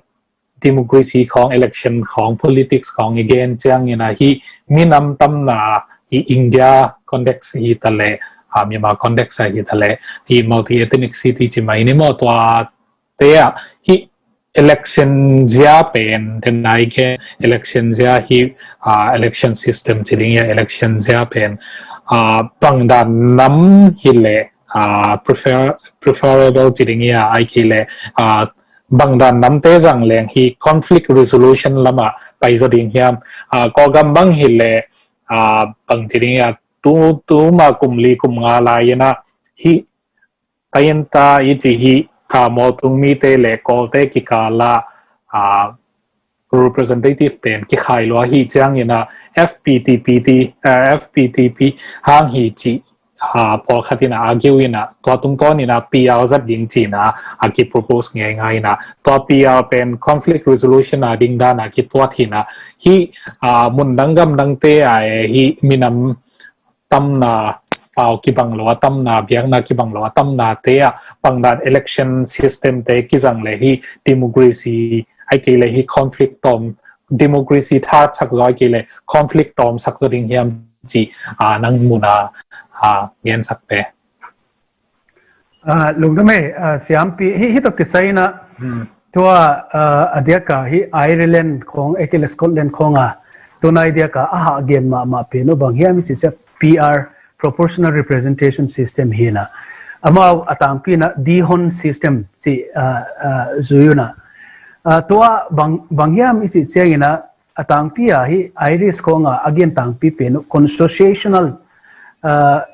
democracy khawng, election khawng, politics khawng i gen ciangin ahi minam tamna hi India context hi ta le, ah, Myanmar context hi ta le, hi multi-ethnicity ci mai ni maw, tua te ah hi election zia pen, then ai ke election zia hi, ah, election system ci ding ia election zia pen, ah, bangdan nam hi le, ah, prefer, preferable ci ding ia ai ke le, ah, bangdan namte zang leng hi conflict resolution lama pai zo ding hiam, ah, Kawlgam bang hi le, ah, bang ci ding ia tu, tu ma kum li kum nga lai ina hi Kayenta i ci hi, ah, Mawtung mite le Kawlte kikala, ah, representative pen kikhai lua hi ciangina F P T P ti, ah, F P T P hang hi ci, ah, pawlkhat ina argue ina tua tungtawn ina P R zat ding cina a kipropose ngeingai ina tua P R pen conflict resolution a ding dana kituat hina hi, ah, mun dang gam dangte a hi minam tamna pau kibang lo a tamna, biakna kibang lo a tamna te ah bangdan election system te kizang le hi democracy ai kei le hi conflict tawm, democracy tha sak zo ai kei le conflict tawm sak zo ding hiam ci, ah, nang muna, ah, gen sak te. Ah, lungdam ei, ah, siampi hi, hi tok kisai ina, hmm, tua, ah, a diaka hi Ireland khong, ekile Scotland khong a, tunai diaka a ha gen mahmah pen uh bang hiam i ci sia P R, proportional representation system hi ina. Amau a tangpi ina Dehon system ci, ah, ah, zui una. Ah, tua bang, bang hiam i ci ciangina a tangpi a hi Irish khong a a gen tangpi pen uh consociational, ah,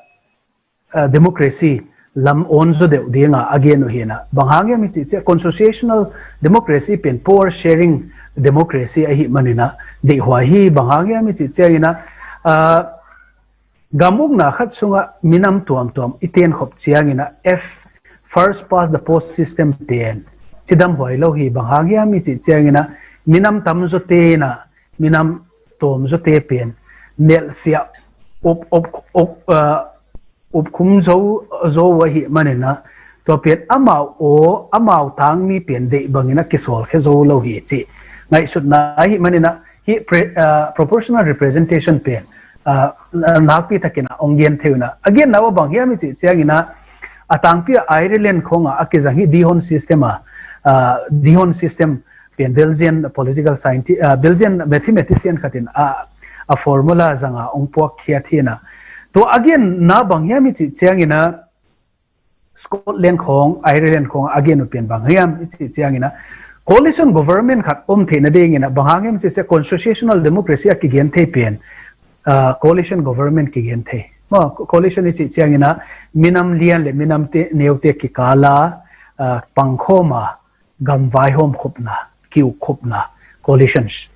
ah, democracy lam on zo deuh dinga a gen uh hina. Bang hang hiam i ci cia consociational democracy pen power sharing democracy ahi manina deihhuai hi. Bang hang hiam i ci cia ina, ah, gam ukna khat sunga minam tuamtuam i ten khop ciangina F, first past the post system pen cidam huai lo hi. Bang hang hiam i ci ciangina minam tam zo tena minam tawm zo te pen nelsia up, up, up, ah, upkhum zo, zo ahi manina tua pen amau aw, amau tangmi pen deih bangina kisawl khe zo lo hi ci ngaihsutna ahi manina hi pre, ah, proportional representation pen, ah, nakpi takina ong gen thei una. A genna uh bang hiam i ci ciangina a tangpi a Ireland khonga a kizang hi Dehon system a, ah, Dehon system pen Belgian political scientist, ah, Belgian mathematician khatin a, a formula zanga ong puak khiat hina. Tua a genna bang hiam i ci ciangina Scotland khong, Ireland khong a gen uh pen bang hiam i ci ciangina coalition government khat om theina dingina bang hang hiam i ci cia consociational democracy a kigen thei pen, ah, coalition government kigen thei. Ma coalition i ci ciangina minam lian le minam te, neute kikala, ah, pangkhoma gam vaihawm khopna, kiuk khopna, coalitions.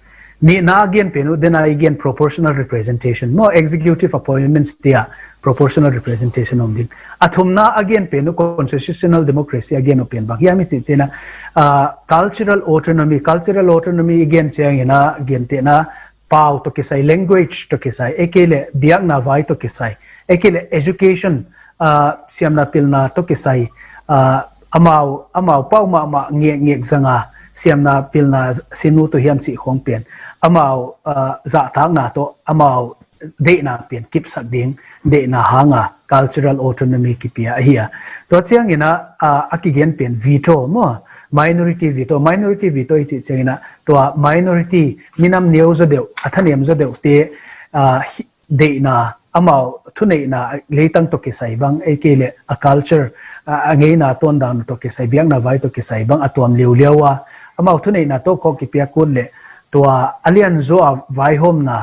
Nihna a gen pen uh dena i gen proportional representation, no executive appointments tia proportional representation om ding. A thumna a gen pen uh constitutional democracy a gen uh pen bang hiam i ci cina, ah, cultural autonomy, cultural autonomy i gen ciangina gen tena pau to kisai, language to kisai, ekei le biakna vai to kisai, ekei le education, ah, siamna pilna to kisai, ah, amau, amau pau mahmah ngek ngek zanga siamna pilna sinu to hiam cih khong pen amau, ah, zahtakna to amau deihna pen kipsak ding, deihna hanga cultural autonomy kipia ahi a. Tua ciangin a, a, a kigen pen veto maw, minority veto, minority veto i cih ciangin a, tua minority minam neu zaw deuh, a thanem zaw deuh te, a, hi- deihna, amau thuneihna leitang tawh kisai bang, ei kei leh a culture, a, a ngeina tuandan tawh kisai, biakna vai tawh kisai bang a tuam liauliau a, amau thuneihna tawh khawng kipia kul leh tua a lianzaw a vaihawmna,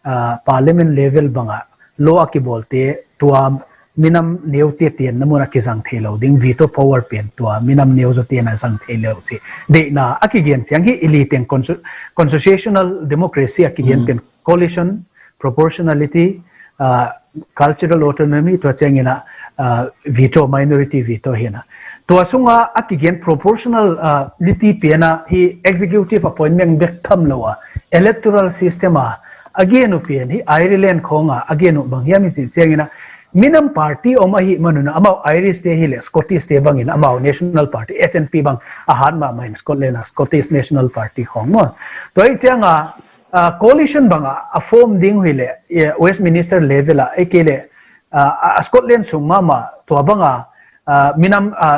a, parliament level bangah law a kibawlte tua minam neute tenna munah kizang thei lo ding, veto power pen tua minam neu zaw tenna zang thei lo cih deihna a kigen ciang hi. I li teng consu- constitutional democracy a kigen pen coalition, proportionality, a, cultural autonomy, tua ciangin a, a, veto, minority veto hi na. Tua sunga a kigen proportionality pen a hi executive appointment bek tham lo a, electoral system a a gen uh pen hi Ireland khawng a a gen uh bang hiam i cih ciangin a, minam party om ahih manun a, amau Irish te hi leh Scottish te bangin amau national party, S N P bang a hat mahmah in Scotland a Scottish National Party khawng maw. Tua hi ciang a, a, coalition bang a, a form ding uh hi leh, e, Westminster level a, ei kei leh, a, a, Scotland sung mahmah tua bang a, a, minam, a,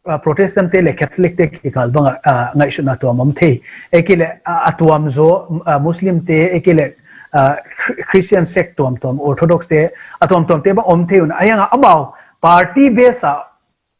a, Protestant te le Catholic te kikal bang a, a, ngaihsutna tuam om thei. Ei kei leh, a, a tuam zaw, a, Muslim te, ei kei leh, a, Chri- Christian sect tuamtuam, Orthodox te, a tuamtuam te bang om thei un. A hiang a amau party base a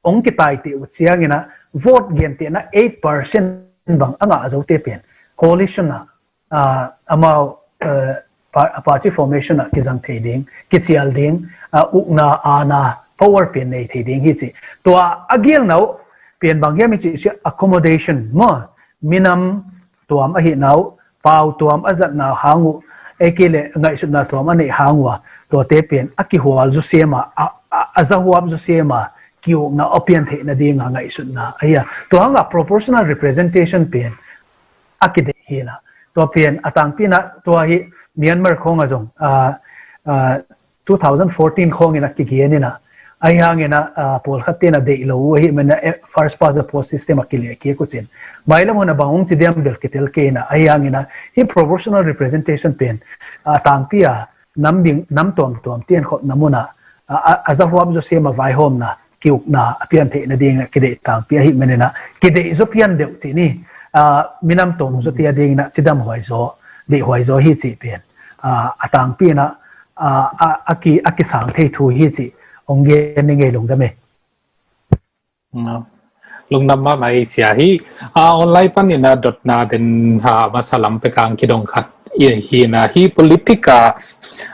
ong kitaite uh ciangin a vote gentehna eight percent bang a ngah zote pen coalition a, a, amau, a, pa- a party formation a kizang thei ding, kicial ding, a, ukna, ana, power pen nei thei ding hi ci. Tua a gialna uh pen bang hiam i cih ciang accommodation maw, minam tuam ahihna uh, pau tuam a zatna hang uh, ei kei leh ngaihsutna tuam a neih hang uh a, tuate pen a kihual zawsiam a, a, a, a zahuap zawsiam a, kiukna a pian theihna dinga ngaihsutna ahi a. Tua hanga proportional representation pen a kideih hi na. Tua pen a tangpi na, tua hi Myanmar khawng a zong, a, a, two thousand fourteen khawngin a kigen in a, ahi hangin a, a, pawlkhat ten a deih lo uh ahih manin a, e, first past the post system a kileh kik uh cin. Mailam hun a bang hong ci diam bel kitel kei in a, ahi hangin a, hi proportional representation pen a tangpi a, nam bing, nam tuamtuam ten khopna mun a, a, a, a zahuap zawsiam a vaihawmna, kiukna a pian theihna ding a kideih tangpi ahih manin a, kideih zaw pian deuh cih ni, a, minam tawm zaw tia dingin a cidam huai zaw, deih huai zaw hi cih pen, a, a tangpi in a, a, a, a ki, a kisang thei thu hi cih hong gen ni ngei, lungdam e. Lungdam mahmah ei sia hi. A, online panin a dotna den, a, masa lam pek a hong kidong khat hi in a, hi politic a,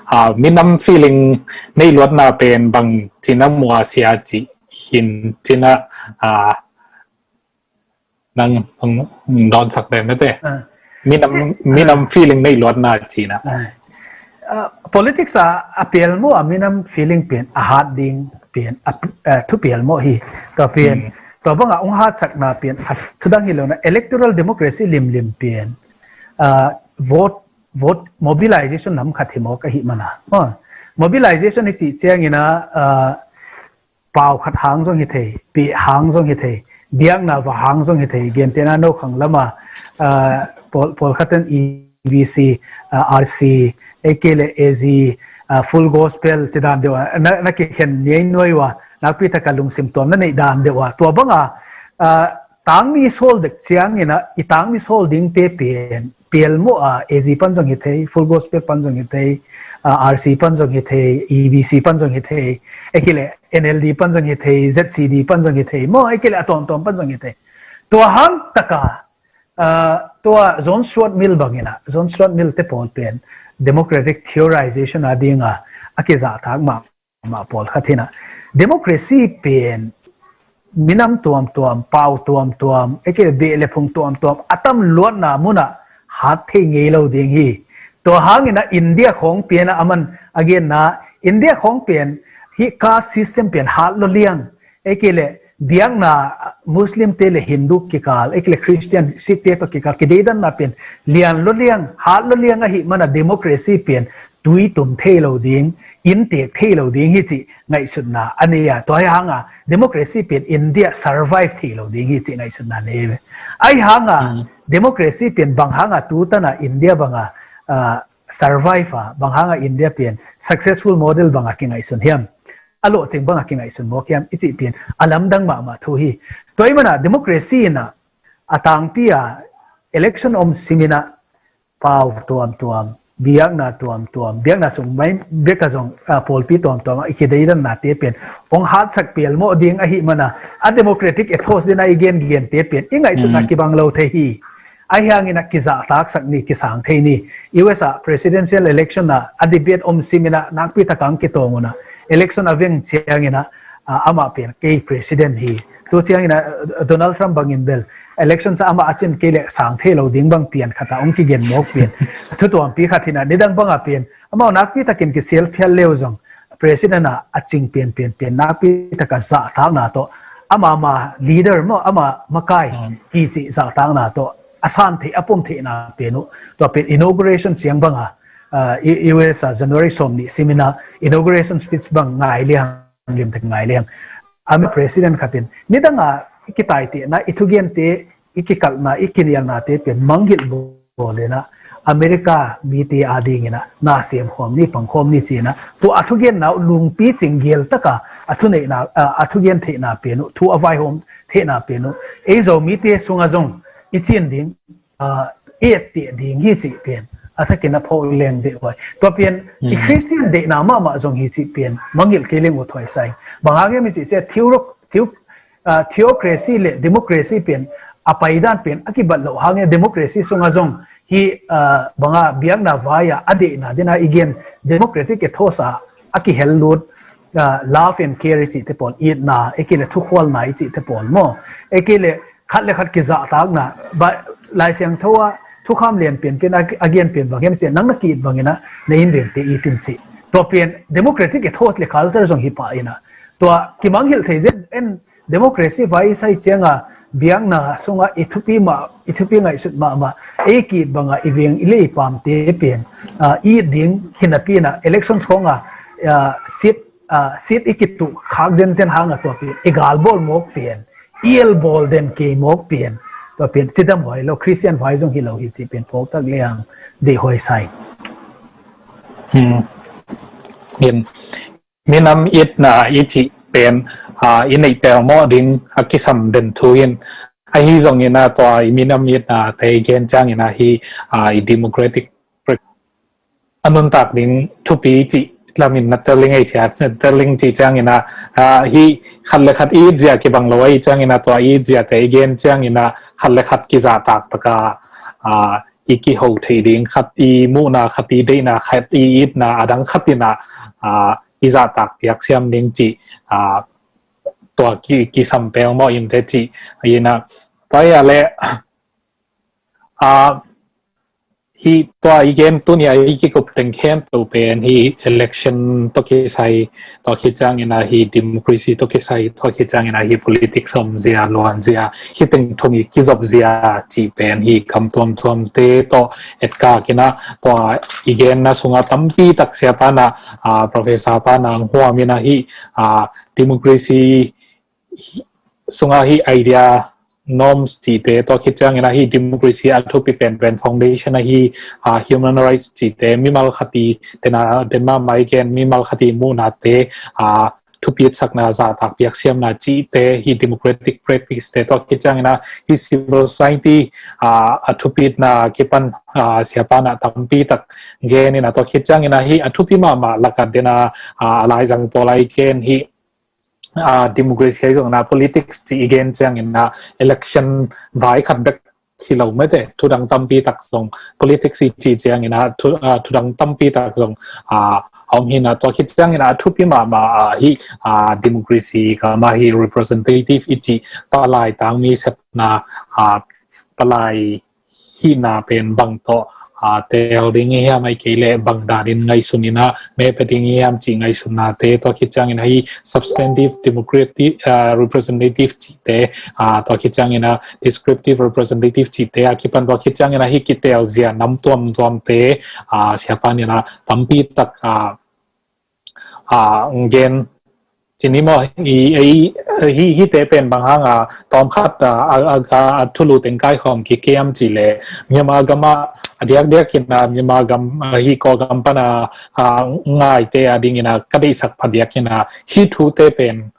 a, minam feeling nei luatna pen bang cin a mu a sia cih hi in cin a, a, nang, nang dawnsak den na te. A. Minam, minam feeling nei luatna cih na. A. A, politics a, a pial maw a minam feeling pen a hat ding pen a, a, thu pial maw hi. Tua pen, tua bang a hong hatsakna pen a thu dang hi lo na, electoral democracy limlim pen, a, vote, vote mobilization nam khat hi mawk ahih man a. A, mobilization i cih ciangin a, a, pau khat hang zong hi thei, pih hang zong hi thei, biakna va hang zong hi thei, gentehna nokhang lam a, a, pawl, pawlkhat in E B C, a, R C, ei kei leh A Z, a, Full Gospel ci dan deuh a, na, na kikhen ni ei nuai uh a, nakpi tak a lungsim tuam na neih dan deuh a, tua bang a, a, tangmi sawl dek ciangin a, i tangmi sawl dingte pen, pial maw a, A Z pan zong hi thei, Full Gospel pan zong hi thei, a, R C pan zong hi thei, E B C pan zong hi thei, ei kei leh N L D pan zong hi thei, Z C D pan zong hi thei, maw, ei kei leh a tuamtuam pan zong hi thei. Tua hang tak a, a, tua John Stuart Mill bangin a, John Stuart Mill te pawl pen democratic theorization a ding a, a kizahtak mah mah pawlkhat hi na. Democracy pen minam tuamtuam, pau tuamtuam, ei kei leh beh le phung tuamtuam a tam luatna mun a hat thei ngei lo ding hi. Tua hangin a India khawng pen a, aman a genna, India khawng pen hi caste system pen hat lua liang, ei kei leh biakna Muslim te le Hindu kikal, ei kei leh Christian, Sikh te tawh kikal kideidanna pen lian lua liang, hat lua liang ahih man a democracy pen tui tum thei lo ding, inntek thei lo ding hi cih ngaihsutna a nei a. Tua hi hang a democracy pen India survive thei lo ding hi cih ngaihsutna nei ve. Ahi hang a democracy pen bang hang a tu tan a India bang a, a, survive a, bang hanga India pen successful model banga kingaihsun hiam, a lawhcing banga kingaihsun mawk hiam i cih pen a lamdang mahmah thu hi. Tua ahih mana democracy ina a tangpi a election om simina pau tuamtuam, biakna tuamtuam, biakna sung mai beka zong, ah, pawlpi tuamtuam i kideidannate pen hong hatsak pelmawh ding ahih mana a democratic ethos dina i gengente pen i ngaihsutna kibang lo thei hi. Ahi hangina kizahtaksak ni, kisang thei ni. U S a presidential election a a debate om simina nakpitaka ang kitawng una election a veng ciangina, ah, amah pen kei president hi. Tu ciangina, ah, Donald Trump bangin bel election sa amah a cin kei le sang thei lo ding bang pian khata ong kigen mawk pian. Thu tuampi khat hina nidang banga pian amau nakpitakin kisial phial leu zong president a a cing pian pian pian nakpitaka zahtakna tawh amama leader maw ama makai kici zahtakna tawh a san theih a pom theihna pen uh. Tua pen inauguration ciang banga, ah, U S a January sawm nih simina inauguration speech bang ngai liang limtek ngai liang. Ama president khatin nidanga i kitaitehna i thugente i kikalhna i kinialnate pen mangngilh bawlina America mite adingina na siamkhawm ni pangkhawm ni cina tua a thugenna uh lungpi cing geltaka a thuneihna, ah, a thugen theihna pen uh thu a vaihawm theihna pen uh ei Zomite sunga zong i cin ding, ah, etteh ding hi cih pen a thakin a phawk leng deh huai. Tua pen i Christian deihna mahmah zong hi cih pen mangngilh kei leng uh thuai sai. Bang hang hiam i cih cia theo-, theo-, ah, theocracy le democracy pen a paidan pen a kibat loh hangin democracy sunga zong hi, ah, banga biakna vai a a deihna dina i gen democratic ethos a a kihel lut, ah, love and care i cihte pawl, itna, ei kei le thukhualna i cihte pawl maw, ei kei le khat le khat kizahtakna, Lai Siangtho a thukham lian pianpian a gen pian bang hiam cia nang na ki-it bangina na innvengte it in cih. Tua pian democratic ethos le culture zong hi pah ina tua kimanghilh thei zen en democracy vai i sai cianga biakna sunga i thupi mah, i thupi ngaihsut mahmah ei ki-it banga i veng i leipamte pian, ah, it ding hinapi ina election khawnga, ah, seat, ah, seat i kituh khak zenzen hanga tua pian i galbawl mawk pian i elbawl den kei mawk pian tua pian cidam huai lo Christian vai zong hi lo hi cih pian phawktak liang deh huai sai. Hmm. Minam itna i cih pen, ah, i neih pelmawh ding a kisam den thu in ahi zongina tua i minam itna te i gen ciangina hi, ah, i democratic a nuntak ding thupi cih lamin na telling ei sia, telling cih ciangina, ah, hi khat le khat i it zia kibang lo ei ciangina tua i it ziate i gen ciangina khat le khat kizahtak taka, ah, i kiho thei ding khat i muhna khat i deihna khat i itna adang khatina, ah, i zahtak piaksiam ding cih, ah, tua ki, kisam pelmawh in te cih ina tua ia le, ah, hi tua i gen tunia i kikup teng khempeuh pen hi election tawh kisai tua khit ciangina hi democracy tawh kisai tua khit ciangina hi politics om zia luan zia hi teng thum i kizop zia cih pen hi kam tuamtuamte tawh etkakina tua i genna sunga tampi tak sia pana, ah, professor pana ang huamina hi, ah, democracy hi, sunga hi idea norms cihte tua khit ciangina hi democracy a thupi penpen foundation ahi, ah, human rights cihte mimal khati tena denma mai gen mimal khati muhnate, ah, thupitsakna zahtak piaksiamna cihte hi democratic practice te tua khit ciangina hi civil society, ah, a thupitna kipan, ah, siapana tampi tak genina tua khit ciangina hi a thupi mahmah lakat dena, ah, a laizang pawl a i gen hi, ah, democracy ahi zongina politics ci i gen ciangina election vai khat bek hi lo mete thudang tampi tak zong politics i ci ciangina thu, ah, thudang tampi tak zong, ah, a om hina tua khit ciangina a thupi mahmah, ah, hi, ah, democracy kama hi representative i ci palai tangmi sepna, ah, palai hihna pen bang tawh, ah, tel ding i hiam ai kei le bang danin ngaihsunina mepia ding i hiam cih ngaihsunnate tua khit ciangina hi substantive democratic, ah, representative cihte, ah, tua khit ciangina descriptive representative cihte a kipan tua khit ciangina hi kitel zia nam tuamtuamte, ah, siapanina tampi tak, ah, ah, gen cini maw i, i, hi, hite pen bang hanga tawmkhat a, a, a, a, a thulu teng kaikhawm kik hiam cih leh Myanmar gamah a diakdiak in a Myanmar gam, a, hi Kawlgam pan a, a, ngaite a dingin a ka deihsak phadiak in a hi thute pen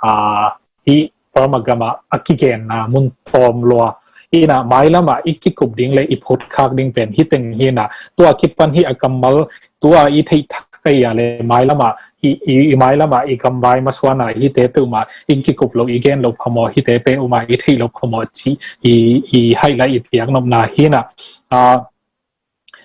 a, hi Burma gamah a kigenna mun tawm lua in a mailamah i kikup ding le i phutkhak ding pen hi teng hi in a tua kipan hi a kammal tua i theih thak a ia le mailamah i, i, i mailamah i gamvai masuana hite peuhmah i kikup lo i gen lo phamawh hite peuhmah i theih lo phamawh cih i, i haih la i piak nopna hi in a, a,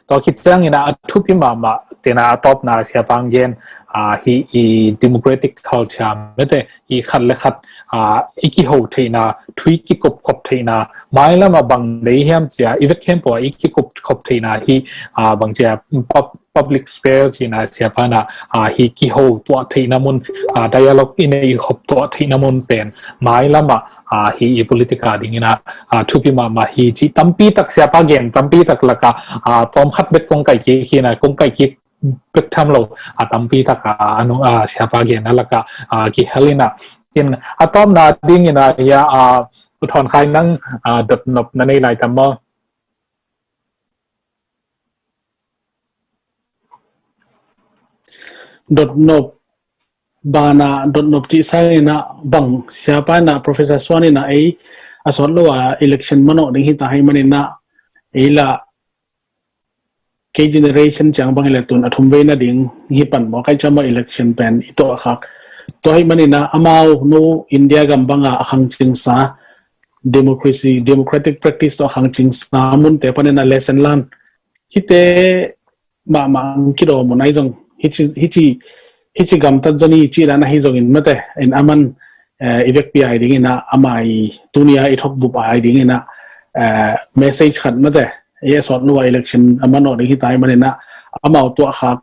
tua khit ciangin a, a thupi mahmah tena a tawpna siapang gen, a, hi i democratic culture mete i khat le khat, a, i kiho theihna, thu i kikop khop theihna, mailamah bang nei hiam cia, i vek khempeuh a i kikop khop theihna hi, a, bang cia pub-, public sphere cina siapana, a, hi kiho tuah theihna mun, a, dialogue i nei khop tuah theihna mun pen mailamah, a, hi i politica dingin a, a, thupi mahmah hi ci tampi tak siapa gen tampi tak laka, a, tawmkhat bek kong kai kik hi na kong kai kik bek tham lo, a, tampi tak a, a, nung, a, siapa gen a laka, a, kihel in a. In a tawmna dingin a hi a, a, U Thawn Khai nang, a, dotnop na nei lai tam maw? Dotnop bana dotnop cih sangin a bang siapa in a Professor Suan in a ei a sawt lo a election manawh ding hi ta hai manin a ei la kei generation ciang bang i le tun a thum veina ding hi pan maw kai cama election pen i tuah khak. Tua hi manin a amau nu India gam banga a khangcingsa democracy, democratic practice tawh a khangcingsa munte panin a lesson lan hite mahmah ang kidaw mun ai zong hici, hici, hici gamtat zoni ci dan ahi zongin mate in aman, eh, i vekpi ai dingin a ama i tunia i thokbup ai dingin a, eh, message khat mate i a sawt lua election a manawh ding hi tai manin a amau tuah khak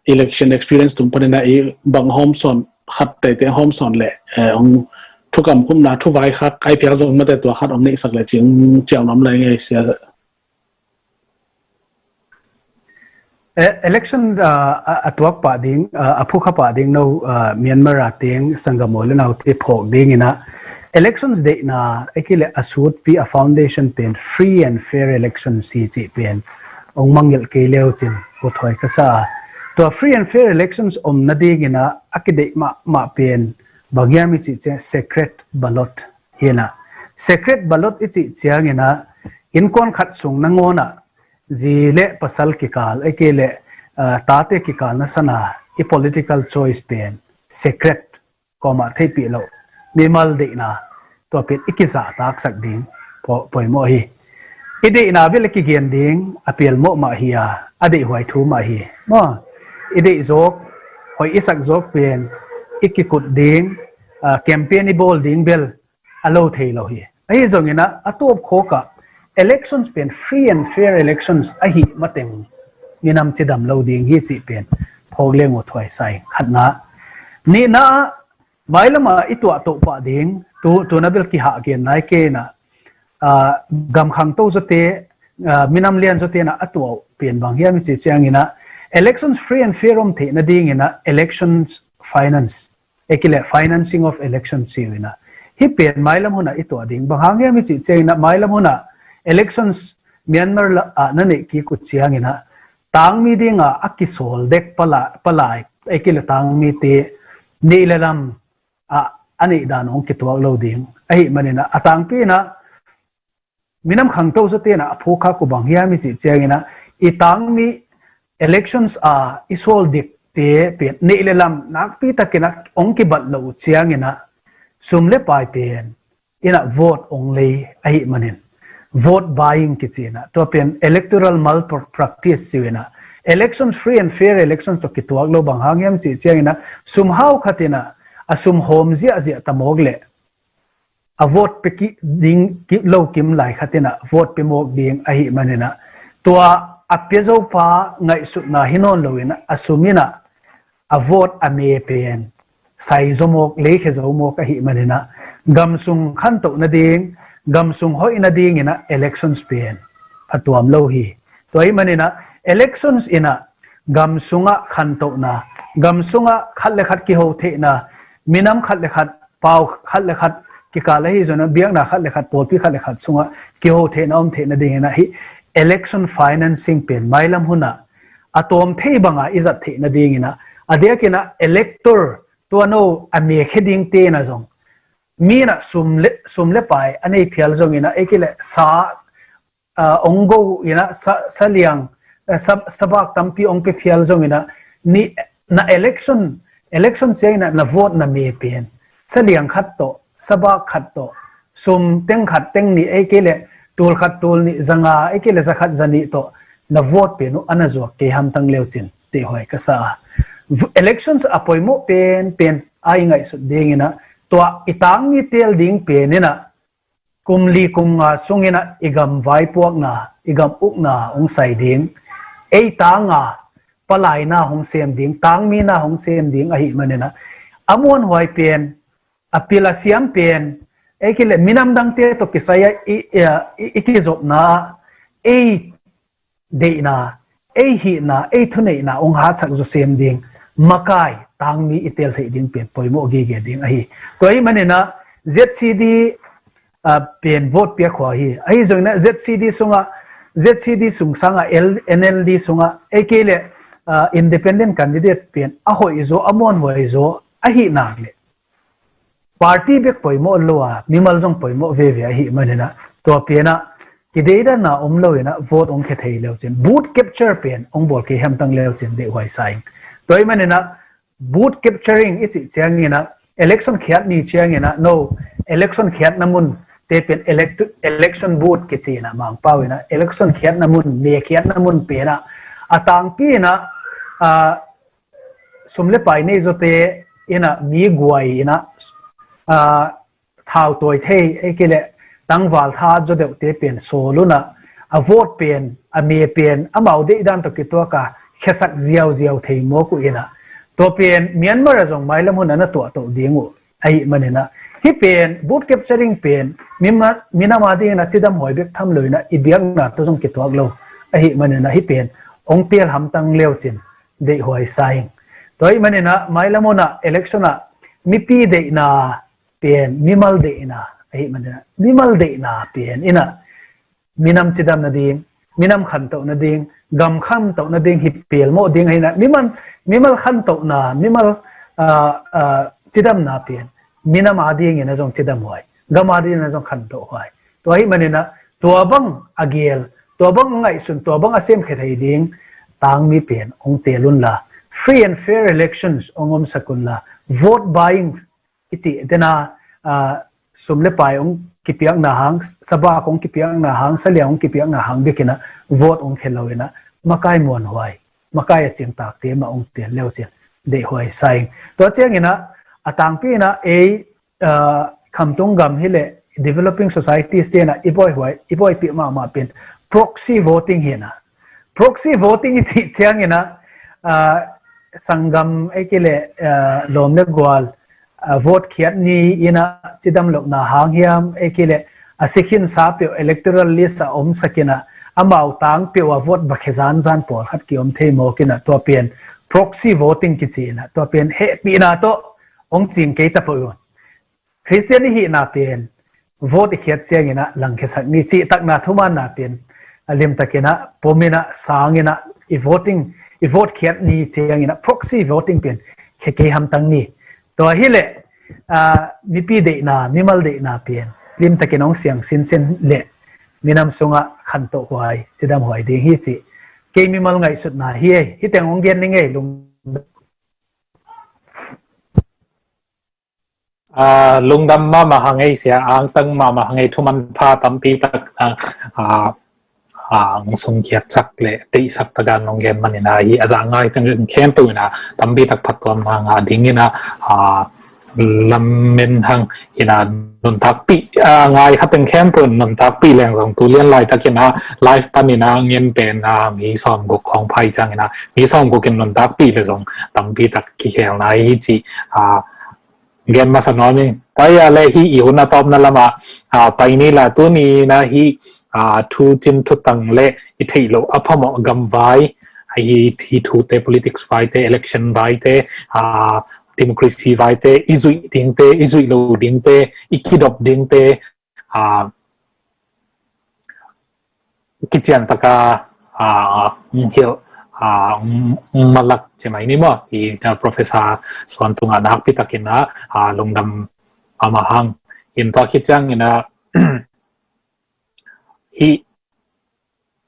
election experience tung panin a i bang hawm sawn khat teitei hawm sawn le, eh, hong thukam khumna thuvai khak ai phial zong mate tua khat hong neihsak le cing ciau nuam lai ngei sia. E-, election, ah, a, a tuak pah ding, ah, a phukha pah ding no, ah, Myanmar a teng sanggam aw le naute phawk dingin a elections deihna, a kile a sutpi a foundation pen free and fair elections hi cih pen ong mangngilh kei leu cin kuthawi ka sa a. Tua free and fair elections om nadingin a, a kideih mahmah pen bang hiam i cih ciang secret ballot hi na. Secret ballot i cih ciangin a innkuan khat sung nangawn a zi le pasal kikal, a kile, ah, tate kikal na sana i political choice pen secret kawmah theihpih loh mimal deihna tua pen i kizahtaksak ding po-, poimawh hi. I deihna bel i kigen ding a pialmawh mah hi a, a deihhuai thu mah hi. Maw, i deih zawk, hoih i sak zawk pen i kikut ding, ah, campaign i bawl ding bel a lo thei lo hi. Ahi zongin a, a tuap khawkah elections pen free and fair elections ahi mateng minam cidam lo ding hi cih pen phawk leng uh thuai sa ing khatna. Nihna ah mailamah i tuah toh pah ding tu, tuna bel kihah gen nai kei na, ah, gam khangto zawte, ah, minam lian zawte na a tuah uh pen bang hiam i cih ciangin a elections free and fair om theih nadingin a elections finance, a kile financing of election ci uh in a. Hih pen mailam hun a i tuah ding. Bang hang hiam i cih ciangin a mailam hun a elections Myanmar la, ah, na neih kik uh ciangin a tangmi dinga a kisawl dek pala-, palai, a kile tangmite neih le lam ah, a neih dan hong kituak lo ding. Ahi manin a, a tangpi in a minam khangto zawte na a phukha ku bang hiam i cih ciangin a, i tangmi elections a i sawl dikte pen neih le lam nakpi takin a hong kibat lo uh ciangin a, sum le pai pen in a vote hong lei ahi manin vote buying kici in a, tua pen electoral malpractice ci uh in a, elections free and fair elections tawh kituak lo bang hang hiam cih ciangin a, sum hau khat in a, a sum hawm ziahziah ta mawk leh a vote pe ki ding ki lo kim lai khat in a vote pe mawk ding ahi manin a, tua a pia zo pa ngaihsutna hi nawn lo in a, a sum in a, a vote a me pen sai zo mawk, leikhia zo mawk ahi manin a, gamsung khantoh nading, gamsung hoih nadingin a elections pen phatuam lo hi. Tua ahi manin a elections in a gamsungah khantohna, gamsungah khat le khat kiho theihna, minam khat le khat pau khat le khat kikal ahi zongin ah biakna khat le khat, pawlpi khat le khat sungah kiho theihna om theihna dingin ah hih election financing pen mailam hunah a tawm thei bangah i zat theihna dingin ah, a diakin ah elector, tua no a mekhia dingte in ah zong, mi in ah sum le, sum le pai a nei phial zongin ah, ei kei leh sa, ah, ong go in ah sa, sa liang, ah, sa, sa bak tampi ong pia phial zongin ah, ni, na election, election ciangin ah na vote na me pen sa liang khat tawh, sa bak khat tawh, sum teng khat teng nih, ei kei leh tul khat tul nih za nga, ei kei leh za khat za nih tawh na vote pen uh a na zuak kei hamtang leucin deihhuai ka sa a. V-, elections a poimawh pen pen a i ngaihsut dingin ah, tua i tangmi teel ding pen in ah kum li kum nga sungin ah i gam vaipuakna, i gam ukna hong sai ding, ei tang a palai na hong sem ding, tangmi na hong sem ding ahih manin ah, a muanhuai pen, a pil a siam pen, ei kei leh minam dangte tawh kisai ah i, i, i, i kizopna ah ei deihna, ei hihna, ei thuneihna hong hatsak zawsem ding makai, tangmi i teel theih ding pen poimawh gige ding ahi. Tua ahih manin ah Z C D, ah, pen vote piak khua hi. Ahi zongin ah Z C D sungah, Z C D sung sangah L-, N L D sungah, ei kei leh, ah, independent candidate pen a hoih zaw, a muanhuai zaw ahih nak leh party bek poimawh lo a, mimal zong poimawh veve ahih manin ah, tua pen ah kideidanna om loin ah vote hong khia thei leucin, booth capture pen hong bawl kei hamtang leucin deihhuai sa ing. Tua ahih manin ah booth capturing i cih ciangin ah, election khiat ni ciangin ah, no, election khiatna mun te pen elect-, election booth kici in ah, Mangpau in ah, election khiatna mun, me khiatna mun pen ah, a tangpi in ah, ah, sum le pai nei zawte in ah mi guai in ah, ah, thau tawi thei, ei kei leh tangval tha zaw deuhte pen sawl un ah, a vote pen, a me pen, amau deihdan tawh kituak a khiasak ziauziau thei mawk uh in ah, tua pen Myanmar ah zong mailam hun a na tuahtoh ding uh ahih manin ah, hih pen booth capturing pen mima-, minam a dingin ah cidam huai bek tham loin ah i biakna tawh zong kituak lo ahih manin ah, hih pen hong teel hamtang leucin deihhuai sa ing. Tua ahih manin ah mailam hun ah election ah mipi deihna pen mimal deihna ahih manin ah, mimal deihna pen in ah minam cidam nading, minam khantoh nading, gam khantoh nading hi pelmawh ding ahi in ah, mimal, mimal khantohna, mimal, ah, ah, cidamna pen minam a dingin ah zong cidam huai, gam a dingin ah zong khantoh huai. Tua ahih manin ah tua bang a gel, tua bang a ngaihsun, tua bang a semkhia thei ding tangmi pen hong teel unla, free and fair elections hong omsak unla, vote buying i cih dena, ah, sum le pai hong kipiakna hang, sa bak hong kipiakna hang, sa liang hong kipiakna hang bek in ah vote hong khia loin ah makai muanhuai, makai a ciangtakte mah hong teel leucin deihhuai sa ing. Tua ciangin ah a tangpi in ah ei, ah, khamtung gam hi leh developing societies te in ah i buaihuai, i buaipih mahmah pen proxy voting hi in ah. Proxy voting i cih ciangin ah, ah, sanggam ei kei leh, ah, lawm le gual, ah, vote khiat ni in ah cidam lohna hang hiam, ei kei leh a sikhinsa peuh electoral list ah omsak in ah amau tang peuh a vote bakhia zanzan pawlkhat kiom thei mawk in ah, tua pen proxy voting kici in ah, tua pen hehpihna tawh hong cing kei ta peuh un. Khristian i hihna pen vote i khiat ciangin ah langkhiasak ni cih takna thumaanna pen a limtakin ah pom in ah sang in ah i voting, i vote khiat ni ciangin ah proxy voting pen khia kei hamtang ni. Tua hi leh, ah, mipi deihna, mimal deihna pen limtakin hong siang sinsen leh minam sungah khantoh huai, cidam huai ding hi cih kei mimal ngaihsutna hi ei. Hih teng hong gen ning ei, lung Ah, lungdam mahmah hang ei sia, angtang mahmah hang ei, thuman pha tampi tak, ah, ah, ah, ang sungkhiat sak le teisak takan nong gen manin ah, hi a za ngai teng khempeuh in ah tampi tak phattuamna ngah dingin ah, ah, lamen hang in ah nuntakpih, ah, ngai kha teng khempeuh in nuntakpih leng zong tu lian laitakin ah live panin ah ngen pen ah mi sawmguk khawng phai ciangin ah mi sawmguk in nuntakpih le zong tampi tak kikhelna hi ci, ah, gen masa nuam ing. Tua hi a le hih i hun a tawpna lamah, ah, pai ni la, tuni in ah hih, ah, thucin thutang le i theih loh a phamawh gam vai, hih, hih thute, politics vaite, election vaite, ah, democracy vaite, i zuih dingte, i zuih lo dingte, i kidop dingte, a, kician taka, a, hong hilh, a, hong, hong malak ci mai ni maw. I, a, Professor Suan tungah nakpi takin a, a, lungdam mahmah hang. In tua khit ciangin a, hih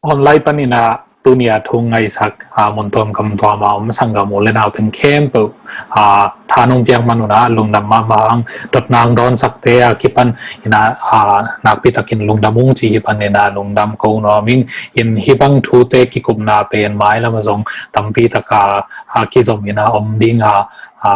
online panin a tuni a thu ngaisak, a, mun tuam gam tuam a om sanggam u le nau teng khempeuh, a, tha nong piak man un a lungdam mahmah hang. Dotna hong dawnsakte a kipan in a, a, nakpi takin lungdam ung ci hih panin a lungdam ko nuam ing. In hih bang thute kikupna pen mailam ah zong tampi taka, a, kizom in a om ding a, a,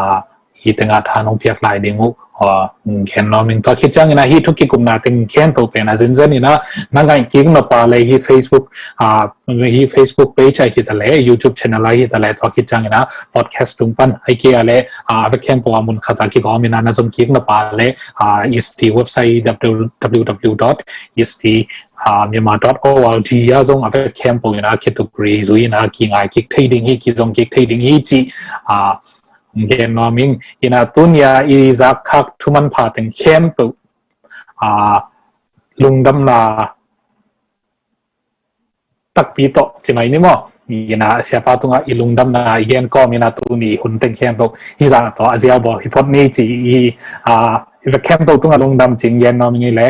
hih tengah tha nong piak lai ding uh, a, gen nuam ing. Tua khit ciangin a hih thu kikupna teng khempeuh pen a zenzen in a na ngaih kik nop a le hih Facebook, a, hih Facebook page ahi ta le, YouTube channel ahi ta le, tua khit ciangin a podcast tung pan ahi kei a le, a, a vek khempeuh a mun khat a kigawm in a na zom kik nop a le, a, E S T website W W W dot E S T, a, Myanmar dot org a zong a vek khempeuh in a kituk ri zui in a kingai kik thei ding hi, kizom kik thei ding hi ci, a, gen nuam ing. In a tuni a i zak khak thu manpha teng khempeuh, a, lungdamna takpi tawh ci mai ni maw. In a siapa tungah i lungdamna i gen kawm in a tuni hun teng khempeuh hih zah tawh a ziau bawl hi phot ni ci i, a, i vek khempeuh tungah lungdam ci-in gen nuam ing ei le.